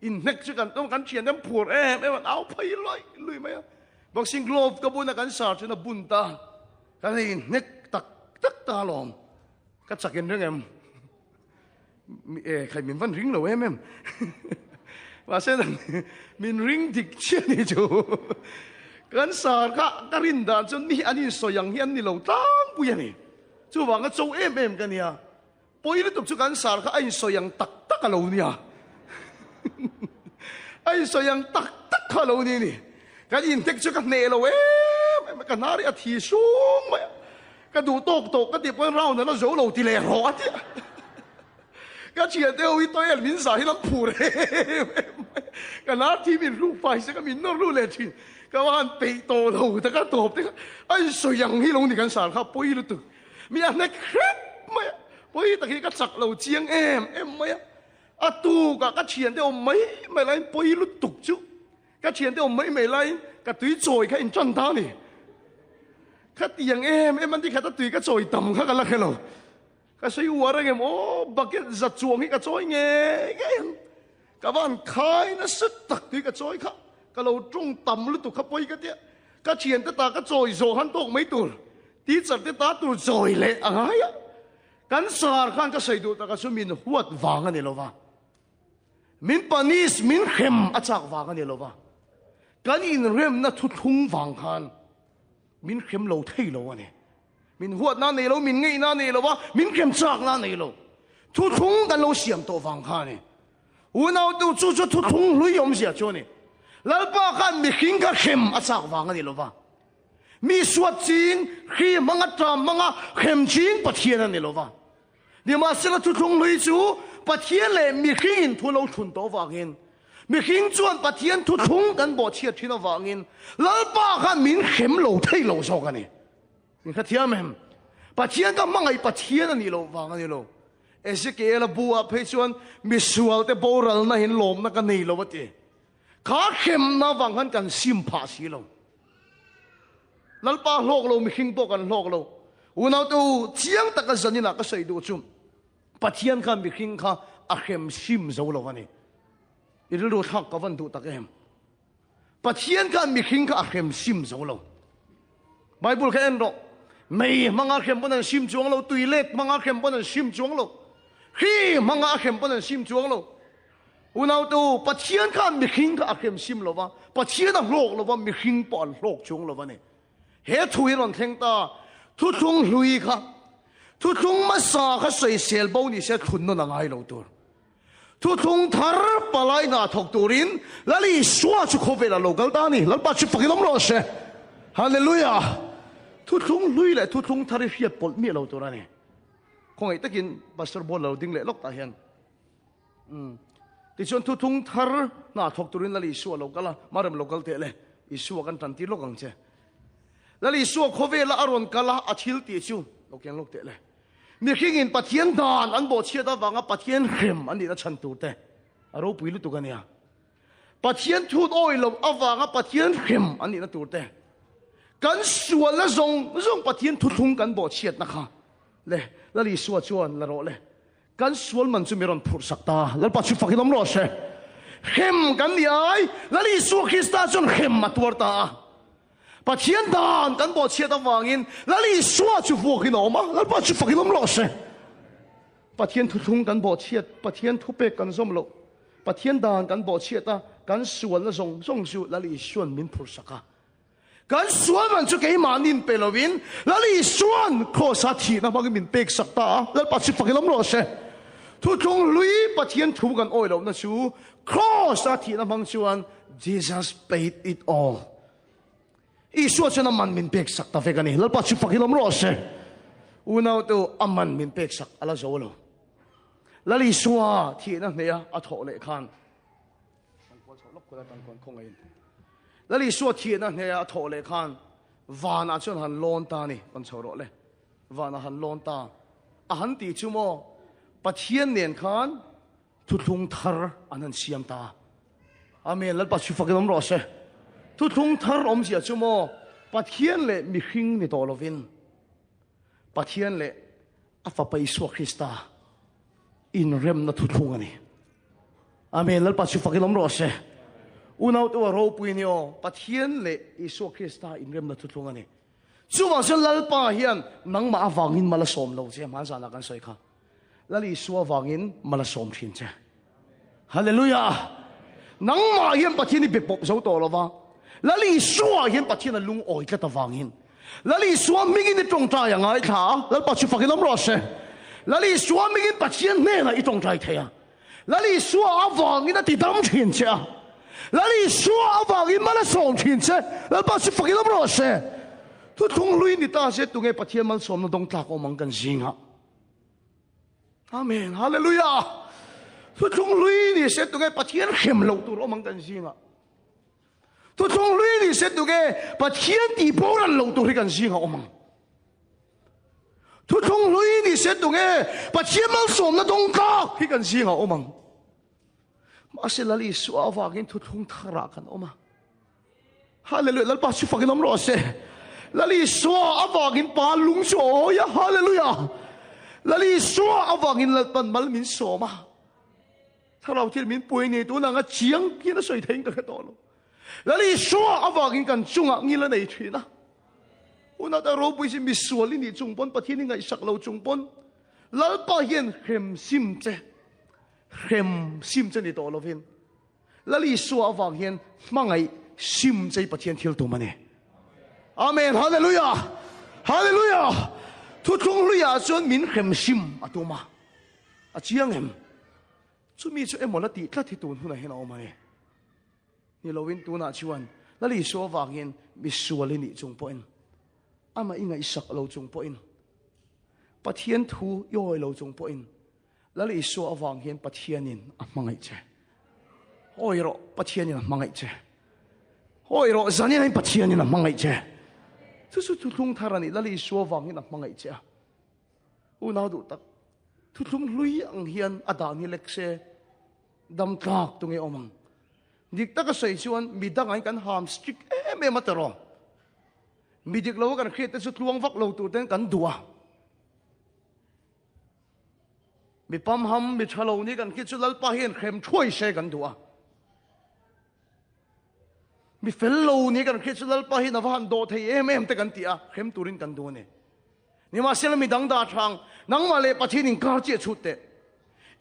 inhnek chu kan tum kan thian te an phur em em an au phei luai lui mai a. Boxing glove ka bun a kan sar chuan a bun ta kan inhnek tak tak ta alawm. Ka chak in ring em? E, khai min van ring lo em em. Mahse min ring dik chiah ni chu. Kan sar kha ka rin dan chuan mi an insawi ang hi an ni lo tlangpui a ni. Chuvang a cho em em ka nia. Pawi lutuk chu kan sar kha a insawi ang tak tak a lo nia. A insawi ang tak tak kha a lo ni ni. Kan inhnek chu ka hneh lo em em a, ka hnar hi a thi sung mai a. Ka duh tawk tawh ka tih pawhin round a la zo lo ti leh rawh a ti a. Ka thiante ho hi toilet min zah hian an phur em em mai a. Ka lar thi min hruk fai se ka min nawr lut leh thin. Ka va han peih tawh lo ta ka tawp te kha a insawi ang hi lo ni kan sar kha pawi lutuk. Mi a hnek hrep mai a, pawi tak hi ka chak lo chiang em em mai a. A tukah ka thiante awm mai mai laiin pawi lutuk chu ka thiante awm mai mai laiin ka tui chawi kha in tan ta a ni. Khatiang em em an ti khat a tui ka chawi tam kha ka la hre lo. Ka sawi uar angem aw bucket za chuang hi ka chawi ngei ngei ang. Ka van khai nasa tak tui ka chawi kha ka lo tawng tam lutuk kha pawi ka tia. Ka thiante ta ka chawi zawh han tawk mai tur teacher te ta tur chawi leh a ngai a. Kan sar khan ka sawi duh taka chu min huat vang a ni lo va, min punish, min hrem a chak vang a ni lo va, kan inremna thuthlung vang khan min hrem lo thei lo a ni. Min huatna nei lo, min ngeihna nei lo va, min hrem chakna nei lo. Thuthlung kan lo siam tawh vang kha a ni. Unautu chu chu thuthlung hlui awmzia chu a ni. Lalpa khan mihring kha hrem a chak vang a ni lo va. Mi suat ching, hri hmanga ṭam hmanga hrem ching Pathian a ni lo va. Nimahsela thuthlung hlui chu Pathian leh mihringin thu lo thlun tawh avangin, mihring chuan Pathian thuthlung kan bawhchhiat ṭhin avangin Lalpa khan min hrem lo thei lo zawk a ni. Min hrethiam em? Pathian ka hmangaih Pathian a nih loh vang a ni lo. Ezekiel-a bu-ah phei chuan misualte boralna hin lawmna ka nei lo a ti. Kha hremna vang khan kan sim phah si lo. Lalpa hlawk lo, mihring pawh kan hlawk lo. Unaute u, chiang taka zaninah ka sawi duh chu Pathian khan mihring kha a hrem sim zo lo a ni. I rilru thlak ka van duh tak em? Pathian khan mihring kha a hrem sim zo lo. Bible kha en rawh. Mei hmanga hrem pawn an sim chuang lo, tui let hmanga hrem pawn an sim chuang lo, hri hmanga a hrem pawn an sim chuang lo. Unaute u, Pathian khan mihring kha a hrem sim lo va, Pathian a hlawk lo va, mihring pawh an hlawk chuang lo va ni. He thu hi rawn thleng ta, thuthlung hlui kha, thuthlung hmasa kha sawisel bo ni se thlun nawn a ngai lo tur. Thuthlung thar palai hna thawk turin Lal Isua chu khawvelah lo kal ta a ni. Lalpa chu fakin awm rawh se. Hallelujah! Thuthlung hlui leh thuthlung thar hi hriat pawlh miah lo tur a ni. Khawngaih takin Pastor Bual lo ding leh lawk tah hian. Umm. Tichuan thuthlung thar hna thawk turin Lal Isua lo kal a, Marem lo kal teh le, Isua kan tan tir lawk ang che. Lal Isua khawvela a rawn kal a, a thil tih chu lo keng lawk teh le. Mihringin Pathian dan an bawhchhiat avanga Pathian hrem an nihna chhan tur te a ropui lutuk a nia. Pathian thut awi loh avanga Pathian hrem an nihna tur te, kan sualna zawng zawng Pathian thuthlung kan bawhchhiatna kha le Lal Isua chuan la rawh le. Kan sual man chu mi rawn phurh sak ta. Lalpa chu fakin awm rawh se. Hrem kan ni ai, Lal Isua Krista chuan hrem a tuar ta a. Pathian dan kan bawhchhiat avangin Lal Isua chu vuakin a awm a, Lalpa chu fakin awm rawh se. Pathian thuthlung kan bawhchhiat, Pathian thupek kan zawm loh, Pathian dan kan bawhchhiat a, kan sualna zawng zawng chu Lal Isua'n min phurh sak a. Kan sual man chu keimahni inpe lovin Lal Isua'n Kraws-a thihna hmangin min pek sak ta a, Lalpa chu fakin awm rawh se. Thuthlung hlui Pathian thu kan awih lohna chu Kraws-a thihna hmang chuan Jesus paid it all. Isua chuan a man min pek sak ta vek a ni. Lalpa chu fakin awm rawh se. Unaute u, a man min pek sak a la zo lo. Lal Isua thihna hneha a thawh leh khan Lal Isua thihna hneha a thawh leh khan vanah chuan han lawn ta a ni. Rawn chho rawh le. Vanah han lawn ta. A han tih chu maw Pathian nen khan Thuthlung thar an han siam ta. Amen. Lalpa chu fakin awm rawh se. Thuthlung thar awmzia chu maw Pathian leh mihring ni tawh lovin Pathian leh a fapa Isua Krista inremna thuthlung a ni. Amen. Lalpa chu fakin awm rawh se. Unau te a ropui ni aw. Pathian leh Isua Krista inremna thuthlung a ni. Chuvang chuan Lalpa hian nangmah avangin mal a sawm lo che hmanzanah kan sawi kha. Lal Isua vangin mal a sawm thin che. Hallelujah! Nangmah hian Pathian i be pawp zo tawh lo va, Lal Isua hian Pathian a lungawi tlat avangin Lal Isua hmingin i tawngtai a ngaithla a, Lalpa chu fakin awm rawh se. Lal Isua hmingin Pathian hnenah i tawngtai thei a, Lal Isua avangin a ti dam thin che a, Lal Isua avangin mal a sawm thin che, Lalpa chu fakin awm rawh se. Thuthlung hlui ni ta se tunge Pathian malsawmna dawng tlak awm ang kan zingah. Amen. Hallelujah. Thuthlung hlui ni se tunge Pathian hrem loh tur awm ang kan zingah. Thuthlung hlui ni se tunge Pathian tih boral loh tur hi kan zingah awm ang. Thuthlung hlui ni se tunge Pathian malsawmna dawng tlak hi kan zingah awm ang. Mahse Lal Isua avangin thuthlung tharah kan awm a. Hallelujah. Lalpa chu fakin awm rawh se. Lal Isua avangin pa lung chu a awi a. Hallelujah. Lal Isua avangin Lalpan mal min sawm a. Thlarau thil min pui ni tun anga chiang hian a sawi theiin ka hre tawh lo. Lal Isua avangin kan chungah ngil a nei thin a. Unau ta ropui si misual i nih chung pawn Pathian i ngaihsak lo chung pawn Lalpa hian hrem sim che hrem sim che ni tawh lovin Lal Isua avang hian hmangaih sim che hi Pathian thil tum a ni. Amen. Hallelujah. Hallelujah. Thuthlung hluiah chuan min hrem sim a tum a. A chiang em? Chumi chu emaw la tih tlat hi tun hunah hian a awm a ni. Ni lovin tunah chuan Lal Isua avangin misual i nih chung pawhin amah i ngaihsak lo chung pawhin Pathian thu i awi lo chung pawhin Lal Isua avang hian Pathianin a hmangaih che. Hawi rawh, Pathianin a hmangaih che. Hawi rawh, zanin Pathianin a hmangaih che. Chu chu thuthlung thar a ni, Lal Isua avangin a hmangaih che a. Unau duh tak, thuthlung hlui ang hian a dan hi lek se, dam tlak tunge awm ang. Dik taka sawi chuan mi dangah kan ham strict em em a tiraw. Mi dik lo kan hriat te chu tluang vak lo tur ten kan duh a. Mi pamham, mi tha lo ni kan khi chu Lalpa hian hrem thuai se kan duh a. Mi fel lo ni kan khi chu Lalpa hian a va han dawh thei em em te kan ti a, hrem turin kan duh a ni. Nimahsela mi dang dah thang, nangmah leh Pathian inkar chiah chhut teh.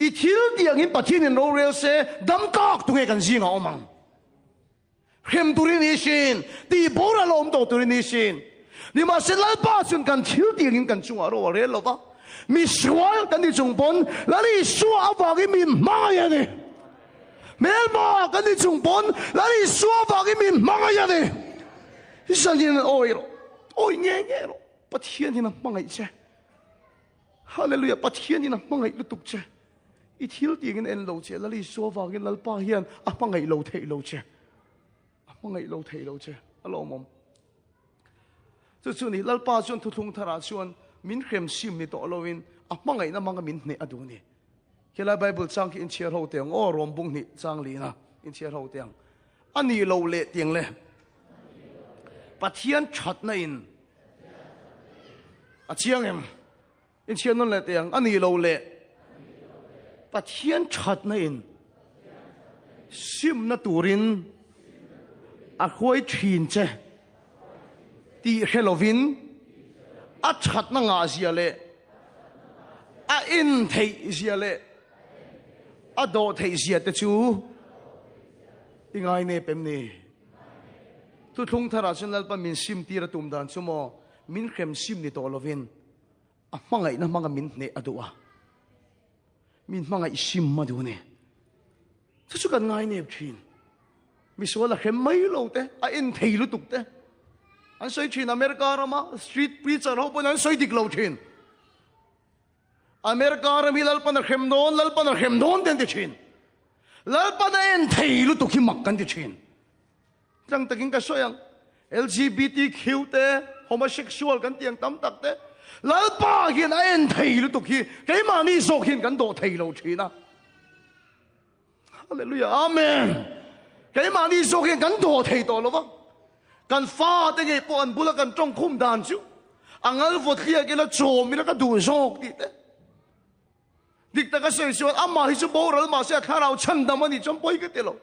I thil tih angin Pathian in rorel se, dam tak tunge kan zingah awm ang. Hrem turin i sin, tih boral a awm tawh turin i sin. Nimahse Lalpa chuan kan thil tih angin kan chungah ro a rel lo va, mi sual kan ni chung pawn Lal Isua avangin min hmangaih a ni. Hmelma kan ni chung pawn Lal Isua avangin min hmangaih a ni. Zanin awi rawh, awi nge nge rawh, Pathian hian a hmangaih che. Hallelujah, Pathian in a hmangaih lutuk che. I thil tiangin en lo che, Lal Isua vangin Lalpa hian a hmangaih lo theih lo che. A hmangaih lo theih lo che. A lawmawm. Chu chu ni, Lalpa chuan thuthlung tharah chuan min hrem sim ni tawh loin a hmangaihna manga min hneh a duh ni. Khilai Bible chang khi inchhiar ho teh ang aw, Rom bung hnih chang lina inchhiar ho teh ang. A nih loh leh tiang le. Pathian thatna in A chiang em? Inchhiat nawn leh teh ang. A nih lo leh Pathian thatna in simna turin a hruai thin che tih hre lovin a thatna ngah zia leh a en theih zia leh a dawh theih zia te chu i ngai nep em ni? Thuthlung tharah chuan Lalpa min sim tir a tum dan chu maw, min hrem sim ni tawh lovin a hmangaihna hmanga min hneh a duh a, min hmangaih sim a duh a ni. Chu chu kan ngai nep thin. Misual a hrem mai lo te, a en thei lutuk te. An sawi thin America rama street preacher ho pawhin an sawi dik lo thin. America ram hi Lalpan a hrem dawn, Lalpan a hrem dawn te an ti thin. Lalpan a en thei lutuk hi mak kan ti thin. Tlang takin ka sawi ang, LGBTQ te, homosexual kan ti ang tam tak te, Lalpa hian a en thei lutuk hi keimahni zawk hian kan dawh thei lo thin a. Hallelujah, Amen. Keimahni zawk hian kan dawh thei tawh lo va. Kan fate ngei pawh an bula kan tawng khum dan chu a ngal vawt hliak ila chawm ila ka duh zawk tih te. Dik taka sawi chuan amah hi chu boral mahse a thlarau chhandam a nih chuan pawi ka ti lo.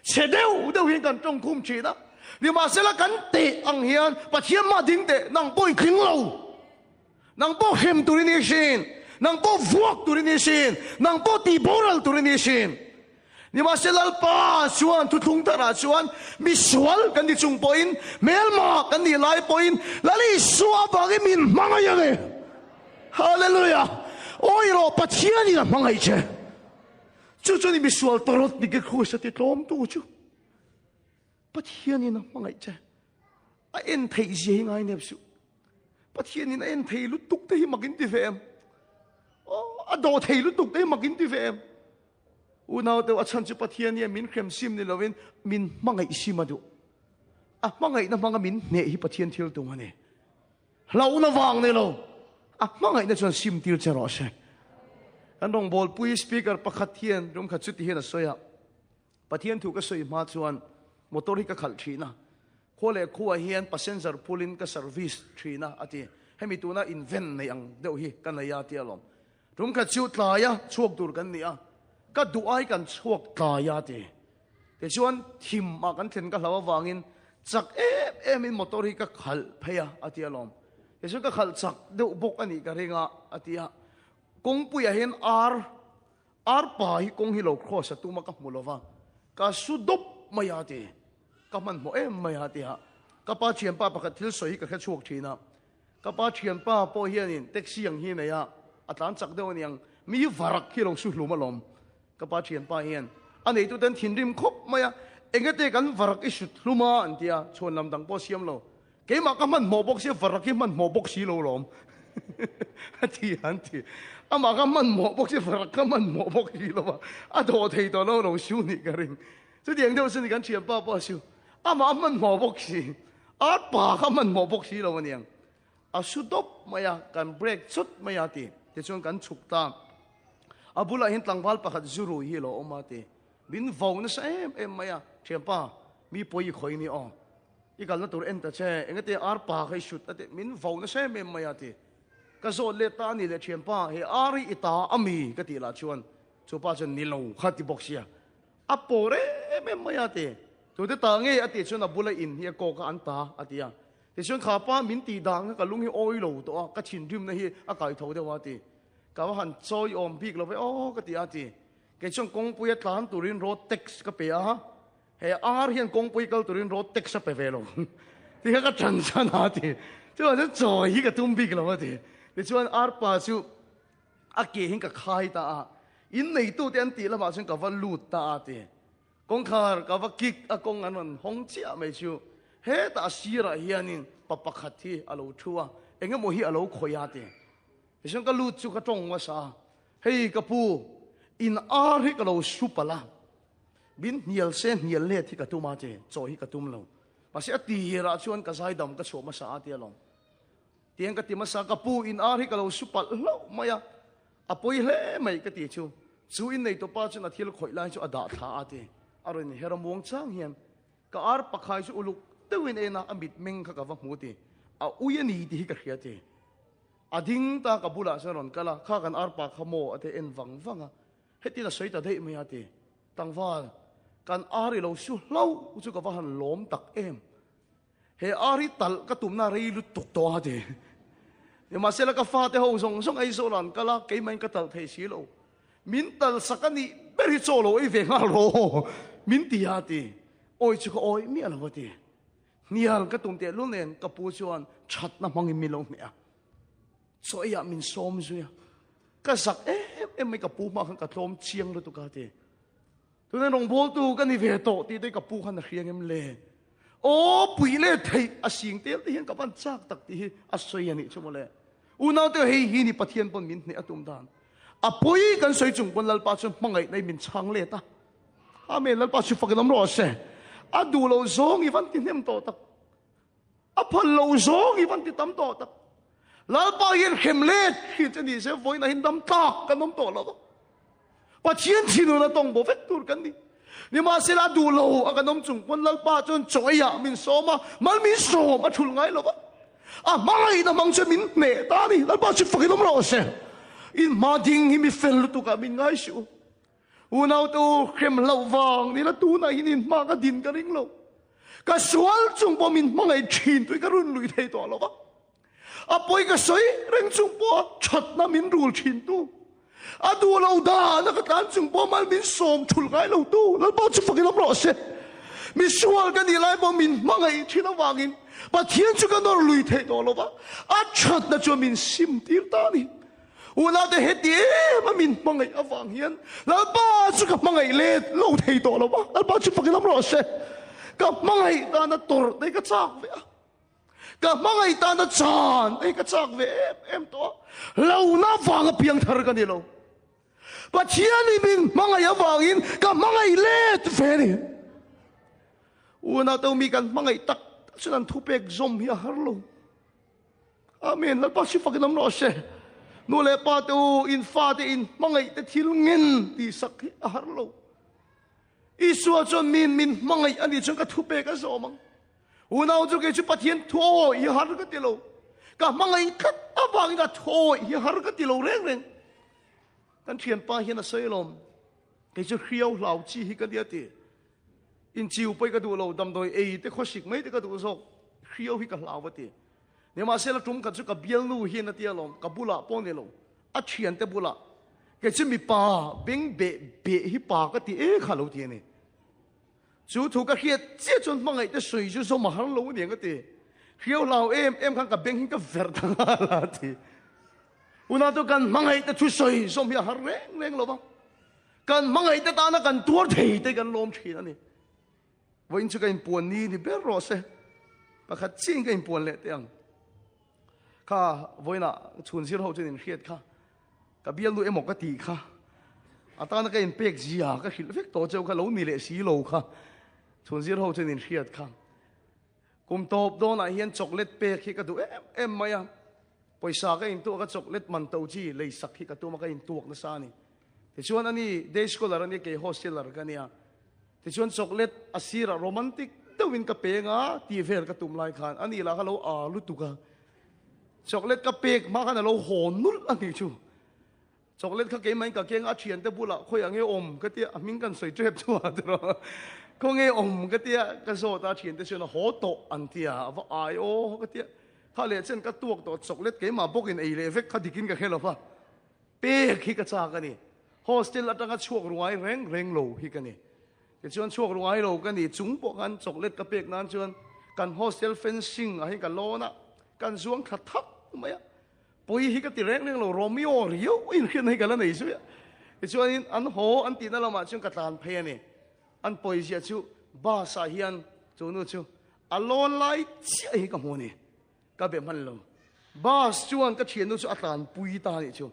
Chhe deuh deuh hian kan tawng khum thin a. Nimahsela kan teh ang hian Pathian mah ding teh nang pawh i tling lo. Nang pawh hrem tur i ni hrin, nang pawh vuak tur i ni hrin, nang pawh tih boral tur i ni hrin. Nimahse Lalpa chuan thuthlung tharah chuan misual kan ni chung pawhin, hmelma kan nih lai pawhin Lal Isua avangin min hmangaih a ni. Hallelujah! Awi rawh, Pathianin a hmangaih che. Chu chuan i misual tawrawt ni ke Krista ti tlawmtu chu Pathianin a hmangaih che. A en theih zia hi ngai nep suh. Pathianin a en thei lutuk te hi mak in ti ve em? Aw, a dawh thei lutuk te hi mak in ti ve em? Unau deuh a chhan chu Pathian hian min hrem sim ni lovin min hmangaih sim a duh. A hmangaihna hmanga min hneh hi Pathian thil tum a ni. Hlauhna vang ni lo, a hmangaihna chuan sim tir che rawh se. Kan rawngbawlpui speaker pakhat hian rum khat chuti hian a sawi a, Pathian thu ka sawi hma chuan motor hi ka khalh thin a, khua leh khuaah hian passenger phulin ka service thin a, a ti. Hemi tuna invent nei ang deuh hi ka nei a, tia lawm. Tum khat chu tlaia chhuak tur kan ni a, ka duh ai kan chhuak tlai a, ti. Tichuan thim ah kan thlen ka hlau avangin chak em em in motor hi ka khalh phei a, a ti alawm. Tichuan ka khalh chak deuh bawk a nih ka ring a, a ti a. Kawngpuiah hian ar Arpa hi kawng hi lo cross a tum a ka hmu lova, ka su dawp mai a ti. Ka hmanhmawh em mai a ti a. Ka pa thianpa pakhat thil sawi hi ka hre chhuak thin a. Ka pa thianpa pawh hianin taxi ang hi nei a, a tlan chak deuh aniang, mi varak hi lo su hlum alawm. Ka pa thianpa hian a neituten thinrim khawp mai a, engate kan varak i sut hlum a an ti a, chhuan lam dang pawh siam lo. Keimah ka hmanhmawh bawk sia, varak hi hmanhmawh bawk si lo lawm. A ti an ti. Amah ka hmanhmawh bawk sia, varak ka hmanhmawh bawk si lo a, a dawh thei tawh lo lo su nih ka ring. Chutiang deuh chu ni kan thianpa pawh a su. Amah a hmanhmawh bawk si, a pa kha hmanhmawh bawk si lo aniang. A su dawp mai a, kan break chut mai a ti. Tichuan kan chhuk ta. A bulah hian tlangval pakhat zu rui hi a lo awm a ti. Min vo nasa em em mai a, Thianpa, mi pawi i khawi ni aw. I kalna tur en ta che, engati ar pa kha i sut a ti. Min vo nasa em em mai a ti. Ka zawt let ta a ni le thianpa, he ar hi i ta a mi ka tih lah chuan chu pa chuan ni lo kha ti bawk sia. A pawr em em mai a ti. Tute ta nge a tih chuan a bula in hi a kawk a an ta a ti a. Tichuan kha pa min tih dan kha ka lung hi awi lo tawh a, ka thinrimna hi a kai tho deuh a ti. Ka va han chawi awm bik lo ve aw ka ti a ti. Kei chuan kawngpui a tlan turin road tax ka pe a, he ar hian kawngpui kal turin road tax a pe ve lo. Ti kha ka tan chan a ti. Chuan chuan chawi hi ka tum bik lo a ti. Tichuan ar pa chu a ke hian ka khai ta a, in neitute an tih lamah chuan ka va lut ta a ti. Kawngkhar ka va kik a kawng an rawn hawng chiah mai chu hetah a sirah hianin pa pakhat hi a lo thu a, eng emaw hi a lo khawih a ti. Tichuan ka lut chu ka tawng hmasa a, hei ka pu, in ar hi ka lo su palh a, min hnial se hnial let hi ka tum a ti, chaw hi ka tum lo. Mahse a tirah chuan ka zaidam ka chhuah hmasa a ti alawm. Tiang ka ti hmasa, ka pu in ar hi ka lo su palh hlauh mai a, a pawi hle mai ka ti chu. Chu in nei tawpa chuan a thil khawih lai chu a dah thla a ti. A rawn her a muang chang hian ka ar pakhai chu uluk deuhin en a, a mitmeng kha ka va hmu ti. A ui a ni tih hi ka hria ti. A ding ta ka bulah chuan rawn kal a, kha kan ar pa kha maw a ti en vang vang a. Hetin a sawi ta daih mai a ti. Tlangval, kan ar i lo su hlauh chu ka va han lawm tak em. He ar hi talh ka tumna rei lutuk tawh a ti. Nimahsela ka fate ho zawng zawng Aizawl ah an kal a, keimahin ka talh thei si lo. Min talh sak a nih ber hi chaw lo ei ve nghal rawh min ti a ti. Awi chu ka awi miah lo a ti. Hnial ka tum tehlul nen ka pu chuan thatna hmangin min lo hneh a. Chaw eiah min sawm zui a. Ka zak em em mai ka pu hma khan ka tlawm chiang lutuk a ti. Tuna rawngbawltu ka ni ve tawh tih te ka pu khan a hria ngem le. Aw pui leh theih a sing tel te hian ka van chak tak tih hi a sawi a nih chu mawle. Unau te hei hi ni Pathian pawn min hneh a tum dan. A pawi kan sawi chung pawn Lalpa chuan hmangaih na in min chhang let a. Amen Lalpa chu fakin awm rawh se. A duh lo zawng i van ti hnem tawh tak. A phal lo zawng i van ti tam tawh tak. Lalpa hian hrem let thin che ni se vawiin ah hian dam tlak kan awm tawh lo. Pathian thinun a tawng bo vek tur kan ni. Nimahsela a duh lo a kan awm chung pawn Lalpa chuan chaw ei ah min sawm a, mal min sawm a thul ngai lo va. A hmangaihna hmang chuan min hneh ta a ni. Lalpa chu fakin awm rawh se. In hma ding hi mi fel lutuk ah min ngai suh. Unau te u, hrem hlauh vang nila tunah hian in hma ka din ka ring lo. Ka sual chung pawh min hmangaih thin tui ka run lui thei tawh lo va. A pawi ka sawi reng chung pawh thatna min rul thin tu. A duh lo dana ka tlan chung pawh mal min sawm thul ngai lo tu. Lalpa chu fakin awm rawh se. Mi sual ka nih lai pawh min hmangaih thin avangin Pathian chu ka nawr lui thei tawh lo va. A thatna chuan min sim tir ta a ni. Unaute heti em a min hmangaih avang hian Lalpa chu ka hmangaih let lo thei tawh lo va, Lalpa chu fakin awm rawh se. Ka hmangaih tana tawrh te ka chak ve a. Ka hmangaih tana chan ei ka chak ve em em tawh a. Hlauhna vanga piangthar ka ni lo. Pathian i min hmangaih avangin ka hmangaih let ve a ni. Unau te mi kan hmangaih tak tak chuan an thupek zawm hi a har lo. Amen. Lalpa si fakin awm rawh se. Nu leh pa te u, in fa te in hmangaih te thil ngen tih sak hi a har lo. Isua chuan min min hmangaih a nih chuan ka thupek a zawm ang. Unau chu kei chu Pathian thu awi hi har ka ti lo. Ka hmangaih tlat avangin a thu awi hi har ka ti lo reng reng. Kan thianpa hian a sawi alawm. Kei chu hriau hlau chi hi ka nia ti. Inchiu pawh hi ka duh lo, damdawi ei te khawsik mai te ka duh zawk. Hriau hi ka hlau a ti. Nimahsela tum khat chu ka bialnu hian a ti alawm, ka bulah pawh ni lo, a thiante bulah. Kei chu mipa beng beh beh hi pa ka ti e kha lo ti a ni. Chu thu ka hriat chiah chuan hmangaih te sawi chu zawm a har lo aniang a ti. Hriau hlau em em khan ka beng hi ka verh ta nghal a ti. Unau chu kan hmangaih te thu sawi zawm hi a har reng reng lo va. Kan hmangaih te tana kan tuar thei te kan lawm thin a ni. Vawiin chu ka inpuan ni ni ber rawh se. Pakhat chiin ka inpuan leh teh ang. Kha vawiinah chhun zir ho chuan inhriat kha. Ka bialnu emaw ka tih kha. A tana ka inpek zia ka hrilh vek tawh cheu kha lo ni leh si lo kha. Chhun zir ho chuan inhriat kha. Kum tawp dawnah hian chocolate pek hi ka duh em em mai a. Pawisa ka intuak a chocolate man to chi lei sak hi ka tum a ka intuak nasa a ni. Tichuan ani day scholar ania kei hosteler ka nia. Tichuan chocolate a sirah romantic deuhin ka peng a tih vel ka tum lai khan ani lah kha lo a lutuk a. Chocolate ka pek hma khan a lo haw nulh a nih chu. Chocolate kha keimah in ka keng a thiante bulah khawi ang nge awm ka tia a hming kan sawi tep chu a tiraw. Khaw nge awm ka tia ka zawt a thiante chuan a haw tawh an tia a va ai aw ka tia. Kha leh chen ka tuak tawh chocolate keimah bawkin ei leh vek kha dikin ka hre lo va. Pek hi ka chak a ni. Hostel atanga chhuak ruai reng reng lo hi ka ni. Tichuan chhuak ruai lo ka ni chung pawh khan chocolate ka pek nan chuan kan hostel fencing ah hian ka lawn a, kan zuang thla thak mai a. Pawi hi ka ti reng reng lo, Romeo riau inhriatna hi ka la nei zui a. Tichuanin an haw an tihna lamah chuan ka tlan phei a ni. An pawizia chu bus ah hian chu nu chu a lawn lai chiah hi ka hmu a ni. Ka be hman lo. Bus chuan ka thiannu chu a tlanpui ta nih chu.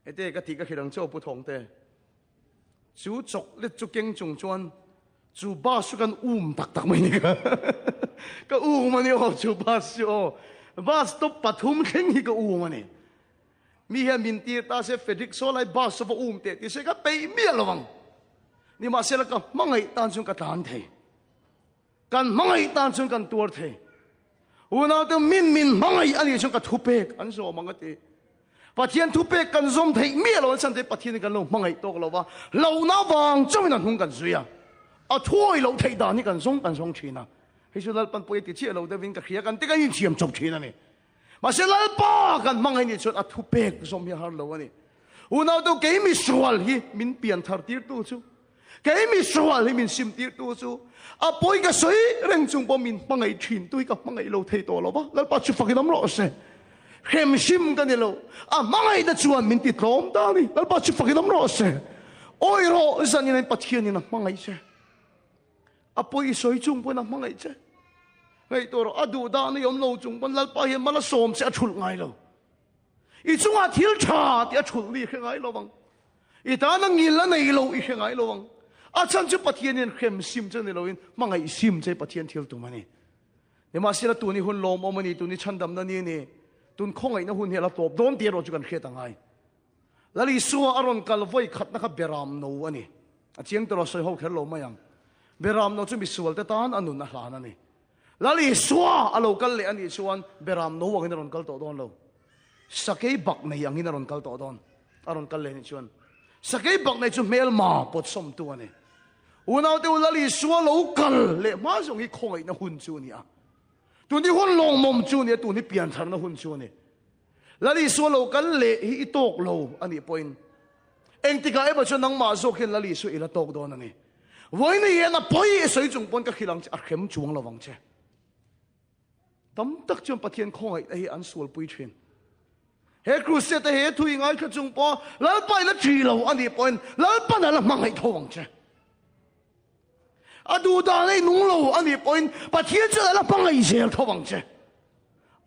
Hete ka tih ka hrilh ang che aw Pu Thawngte. Chu chocolate chu keng chung chuan chu bus chu kan um tak tak mai ni ka. Ka um a ni aw chu bus chu aw. Bus stop pathum thleng hi ka um a ni. Mi hian min tir ta se Frederick saw lai bus chu va um teh ti se ka peih miah lo ang. Nimahsela ka hmangaih tan chuan ka tlan thei. Kan hmangaih tan chuan kan tuar thei. Unaute min min hmangaih a nih chuan ka thupek an zawm ang a ti. Pathian thupek kan zawm theih miah lo an chhan te Pathian in kan lo hmangaih tawk lo va, hlauhna vang chauhin a hnung kan zui a. A thuawi loh theih dan hi kan zawng kan zawng thin a. Hei chu Lalpan pawi a ti chiah lo deuhin ka hria kan te kan inthiam chawp thin a ni. Mahse Lalpa kan hmangaih nih chuan a thupek zawm hi a har lo a ni. Unaute kei misual hi min pian thar tirtu chu Kei mi sual hi min sim tirtu chu a pawi ka sawi reng chung pawh min hmangaih thin tu hi ka hmangaih lo thei tawh lo va, Lalpa chu fakin awm rawh se. Hrem hrim ka ni lo, a hmangaihna chuan min ti tlawm ta a ni, Lalpa chu fakin awm rawh se. Awi rawh zanin in Pathianin a hmangaih che. A pawi i sawi chung pawhin a hmangaih che. Ngaihtuah rawh, a duh dan i awm lo chung pawn Lalpa hian mal a sawm che a thulh ngai lo. I chungah thil tha tih a thulh ni i hre ngai lo vang. I tana ngil a nei lo i hre ngai lo ang. A chhan chu Pathian hian hrem sim che ni loin hmangaih sim che Pathian thil tum a ni. Nimahsela tun hi hun lawmawm a ni, tun hi chhandamna ni a ni, tun khawngaihna hun hi a la tawp dawn tih erawh chu kan hriat a ngai. Lal Isua a rawn kal vawi khatna kha Beram no a ni. A chiang tawh lo, sawi ho kher lo mai ang. Beram no chu misualte tan a nun a hlan a ni. Lal Isua a lo kal leh a nih chuan Beram no angin a rawn kal tawh dawn lo. Sakei bak nei angin a rawn kal tawh dawn. A rawn kal leh nih chuan sakei bak nei chu hmelma pawtsawmtu a ni. Unaute u Lal Isua lo kal leh hma zawng hi khawngaihna hun chu a ni a. Tun hi hun lawngmawm chu a ni a, tun hi piantharna hun chu a ni. Lal Isua lo kal leh hi i tawk lo a nih pawhin engtikah emaw chuan nangmah zawk hian Lal Isua i la tawk dawn a ni. Vawiin hian a pawi i sawi chung pawn ka hrilh ang che, a hrem chuang lo vang che. Tam tak chuan Pathian khawngaihna hi an sualpui thin. He crusade he thu i ngaithla chung pawh Lalpa i la thi lo a nih pawhin Lalpan a la hmangaih tho ang che. A duh dan a i nung lo a nih pawhin Pathian chuan a la hmangaih zel tho ang che.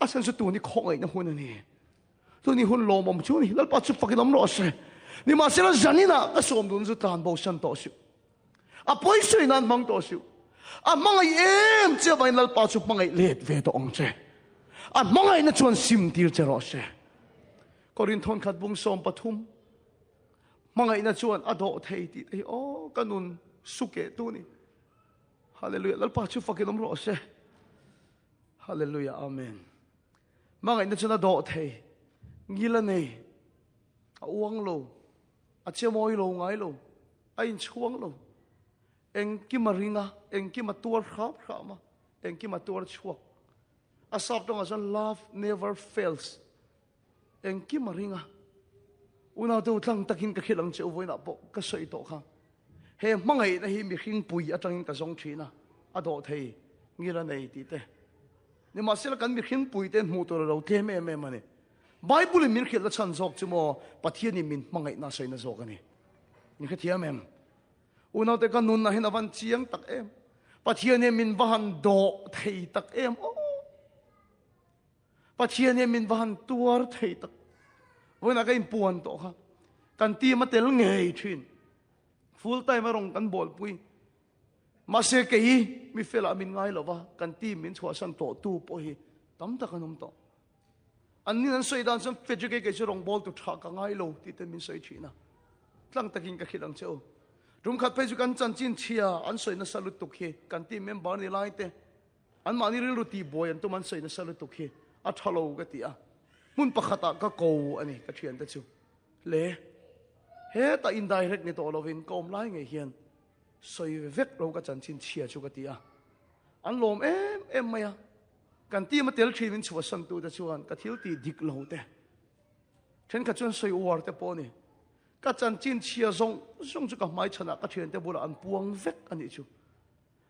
A chhan chu tun hi khawngaihna hun a ni. Tun hi hun lawmawm chu a ni. Lalpa chu fakin awm rawh se. Nimahsela zaninah ka sawm dun chu tlan bo san tawh suh. A pawi sawi nan hmang tawh suh. A hmangaih em che avangin Lalpa chu hmangaih let ve tawh ang che. A hmangaihna chuan sim tir che rawh se. Korinthon khat bung 13 hmangaihna chuan a dawh thei tih te hi aw ka nun suke tu ni. Hallelujah. Lalpa chu fakin awm rawh se. Hallelujah. Amen. Hmangaihna chuan a dawh thei. Ngil a nei. A uang lo. A che mawi lo ngai lo. A inchhuang lo. Engkim a ring a, engkim a tuar hram hram a, engkim a tuar chhuak. A sap tawngah chuan love never fails. Engkim a ring a. Unau te u tlang takin ka hrilh ang che u vawiinah pawh ka sawi tawh kha. He hmangaihna hi mihring pui atangin ka zawng thin a, a dawh thei ngil a nei tih te. Nimahsela kan mihring pui te hmuh tur a lo tlem em em a ni. Bible in min hrilh na chhan zawk chu maw Pathian in min hmangaihna a sawina zawk a ni. Min hrethiam em? Unau te ka nunna hian a van chiang tak em. Pathian hian min va han dawh thei tak em aw. Pathian hian min va han tuar thei tak. Vawiinah ka inpuan tawh kha. Kan team a tel ngei thin. Full time a rawng kan bawlpui. Mahse kei mi felah min ngai lo va, kan team min chhuahsan tawh tu pawh hi tam tak an awm tawh. An nin an sawi dan chuan Fedrick kei chu rawngbawl tu tha ka ngai lo tih te min sawi thin a. Tlang takin ka hrilh ang che u. Tum khat phei chu kan chanchin chhia an sawi nasa lutuk hi kan team member ni lai te Anmahni rilru tihbuai an tum an sawi nasa lutuk hi a tha lo ka ti a, hmun pakhatah ka ko a ni ka thiante chu. Le, hetah indirect ni tawh lovin ka awm lai ngei hian sawi vek lo ka chanchin chhia chu ka ti a. An lawm em em mai a, kan team a tel thin in chhuahsan tute chuan ka thil tih dik lo te, thenkhat chuan sawi uar te pawh a ni. Ka chanchin chhia zawng zawng chu ka hmaichhanah ka thiante bulah an puang vek a nih chu.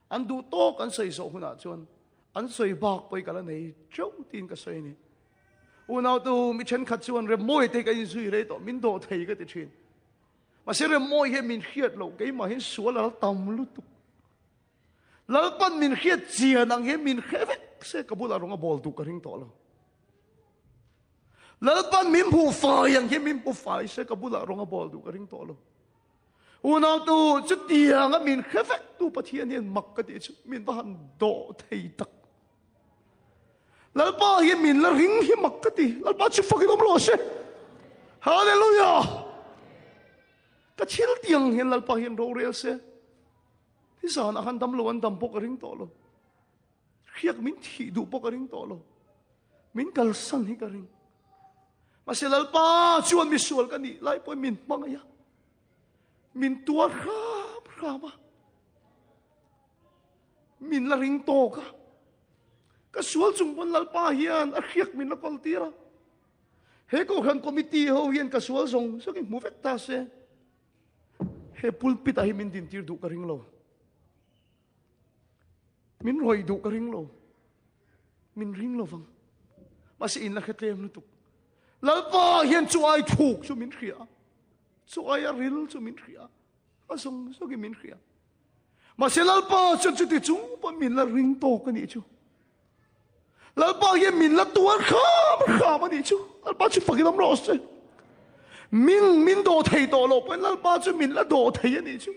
An duh tawk an sawi zawh hunah chuan an sawi bak pawh hi ka la nei teuh tiin ka sawi a ni. Unautu mi thenkhat chuan Remmawi te hi ka inzui rei tawh, min dawh thei ka ti thin. Mahse Remmawi hian min hriat loh, keimah hian sual a la tam lutuk. Lalpan min hriat chian ang hian min hre vek se ka bulah rawng a bawl duh ka ring tawh lo. Lalpan min hmuh fai ang hian min hmu fai se ka bulah rawng a bawl duh ka ring tawh lo. Unautu, chutianga min hre vek tu Pathian hian mak ka tih chu min va han dawh thei tak. Lalpa hian min la ring hi mak ka ti. Lalpa chu fakin awm rawh se. Hallelujah! Ka thil tiang hian Lalpa hian rorel se. Hi zanah khan dam lo an dam pawh ka ring tawh lo. Hriak min thih duh pawh ka ring tawh lo. Min kalsan hi ka ring. Mahse Lalpa chuan misual ka nih lai pawhin min hmangaih a. Min tuar hram hram a. Min la ring tawk a. Ka sual chung pawn Lalpa hian a hriak min la kawl tir a. He kohhran committee ho hian ka sual zawng zawng in hmu vek ta se. He pulpit ah hi min din tir duh ka ring lo. Min rawih duh ka ring lo. Min ring lo vang. Mahse in la hre tlem lutuk. Lalpa hian chu ai thuk chu min hria. Chu ai a ril chu min hria. A zawng zawngin min hria. Mahse Lalpa chuan chuti chung pawh min la ring tawk a nih chu. Lalpa hian min la tuar kham kham a nih chu. Lalpa chu fakin awm rawh se. Min min dawh thei tawh lo pawhin Lalpa chu min la dawh thei a nih chu.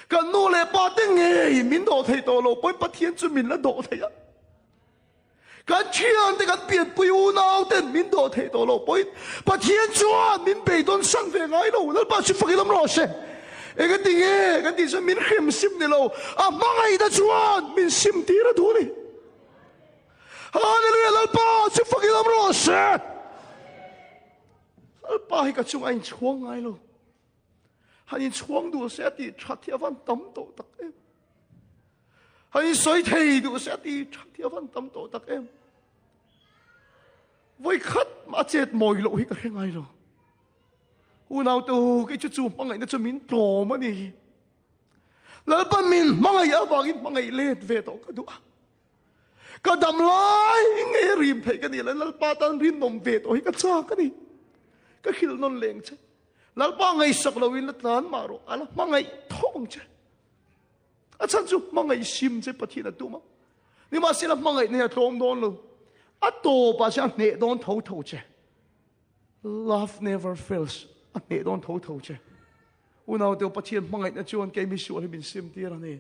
Kan nu leh pa te ngei min dawh thei tawh lo pawhin Pathian chu min la dawh thei a. Kan thian te kan pianpui unau ten min dawh thei tawh lo pawhin Pathian chuan min beidawn san ve ngai lo. Lalpa chu fakin awm rawh se. Engati nge kan tih chuan min hrem sim ni lo, a hmangaihna chuan min sim tir a duh a ni. Hallelujah Lalpa chu fakin awm rawh se. Lalpa hi ka chungah a inchhuang ngai lo. Han inchhuang duh se a tih that hi a van tam tawh tak em. Han insawi thei duh se a tih that hi a van tam tawh tak em. Voi khat mah a chet mawi loh hi ka hre ngai lo. Unau te u, kei chu chu hmangaihna chu min tlawm a ni. Lalpan min hmangaih avangin hmangaih let ve tawh ka duh a. Ka dam lai nge rim theih ka nih le Lalpa tan rinawm ve tawh hi ka chak a ni. Ka hrilh nawn leng che. Lalpa ngaihsak loin la tlan mah rawh, a la hmangaih thawk ang che. A chhan chu hmangaih sim che Pathian a tum a. Nimahsela hmangaih nei a tlawm dawn lo. A tawpah chuan a hneh dawn tho tho che. Love never fails. A hneh dawn tho tho che. Unaute Pathian hmangaihna chuan kei misual hi min sim tir a ni.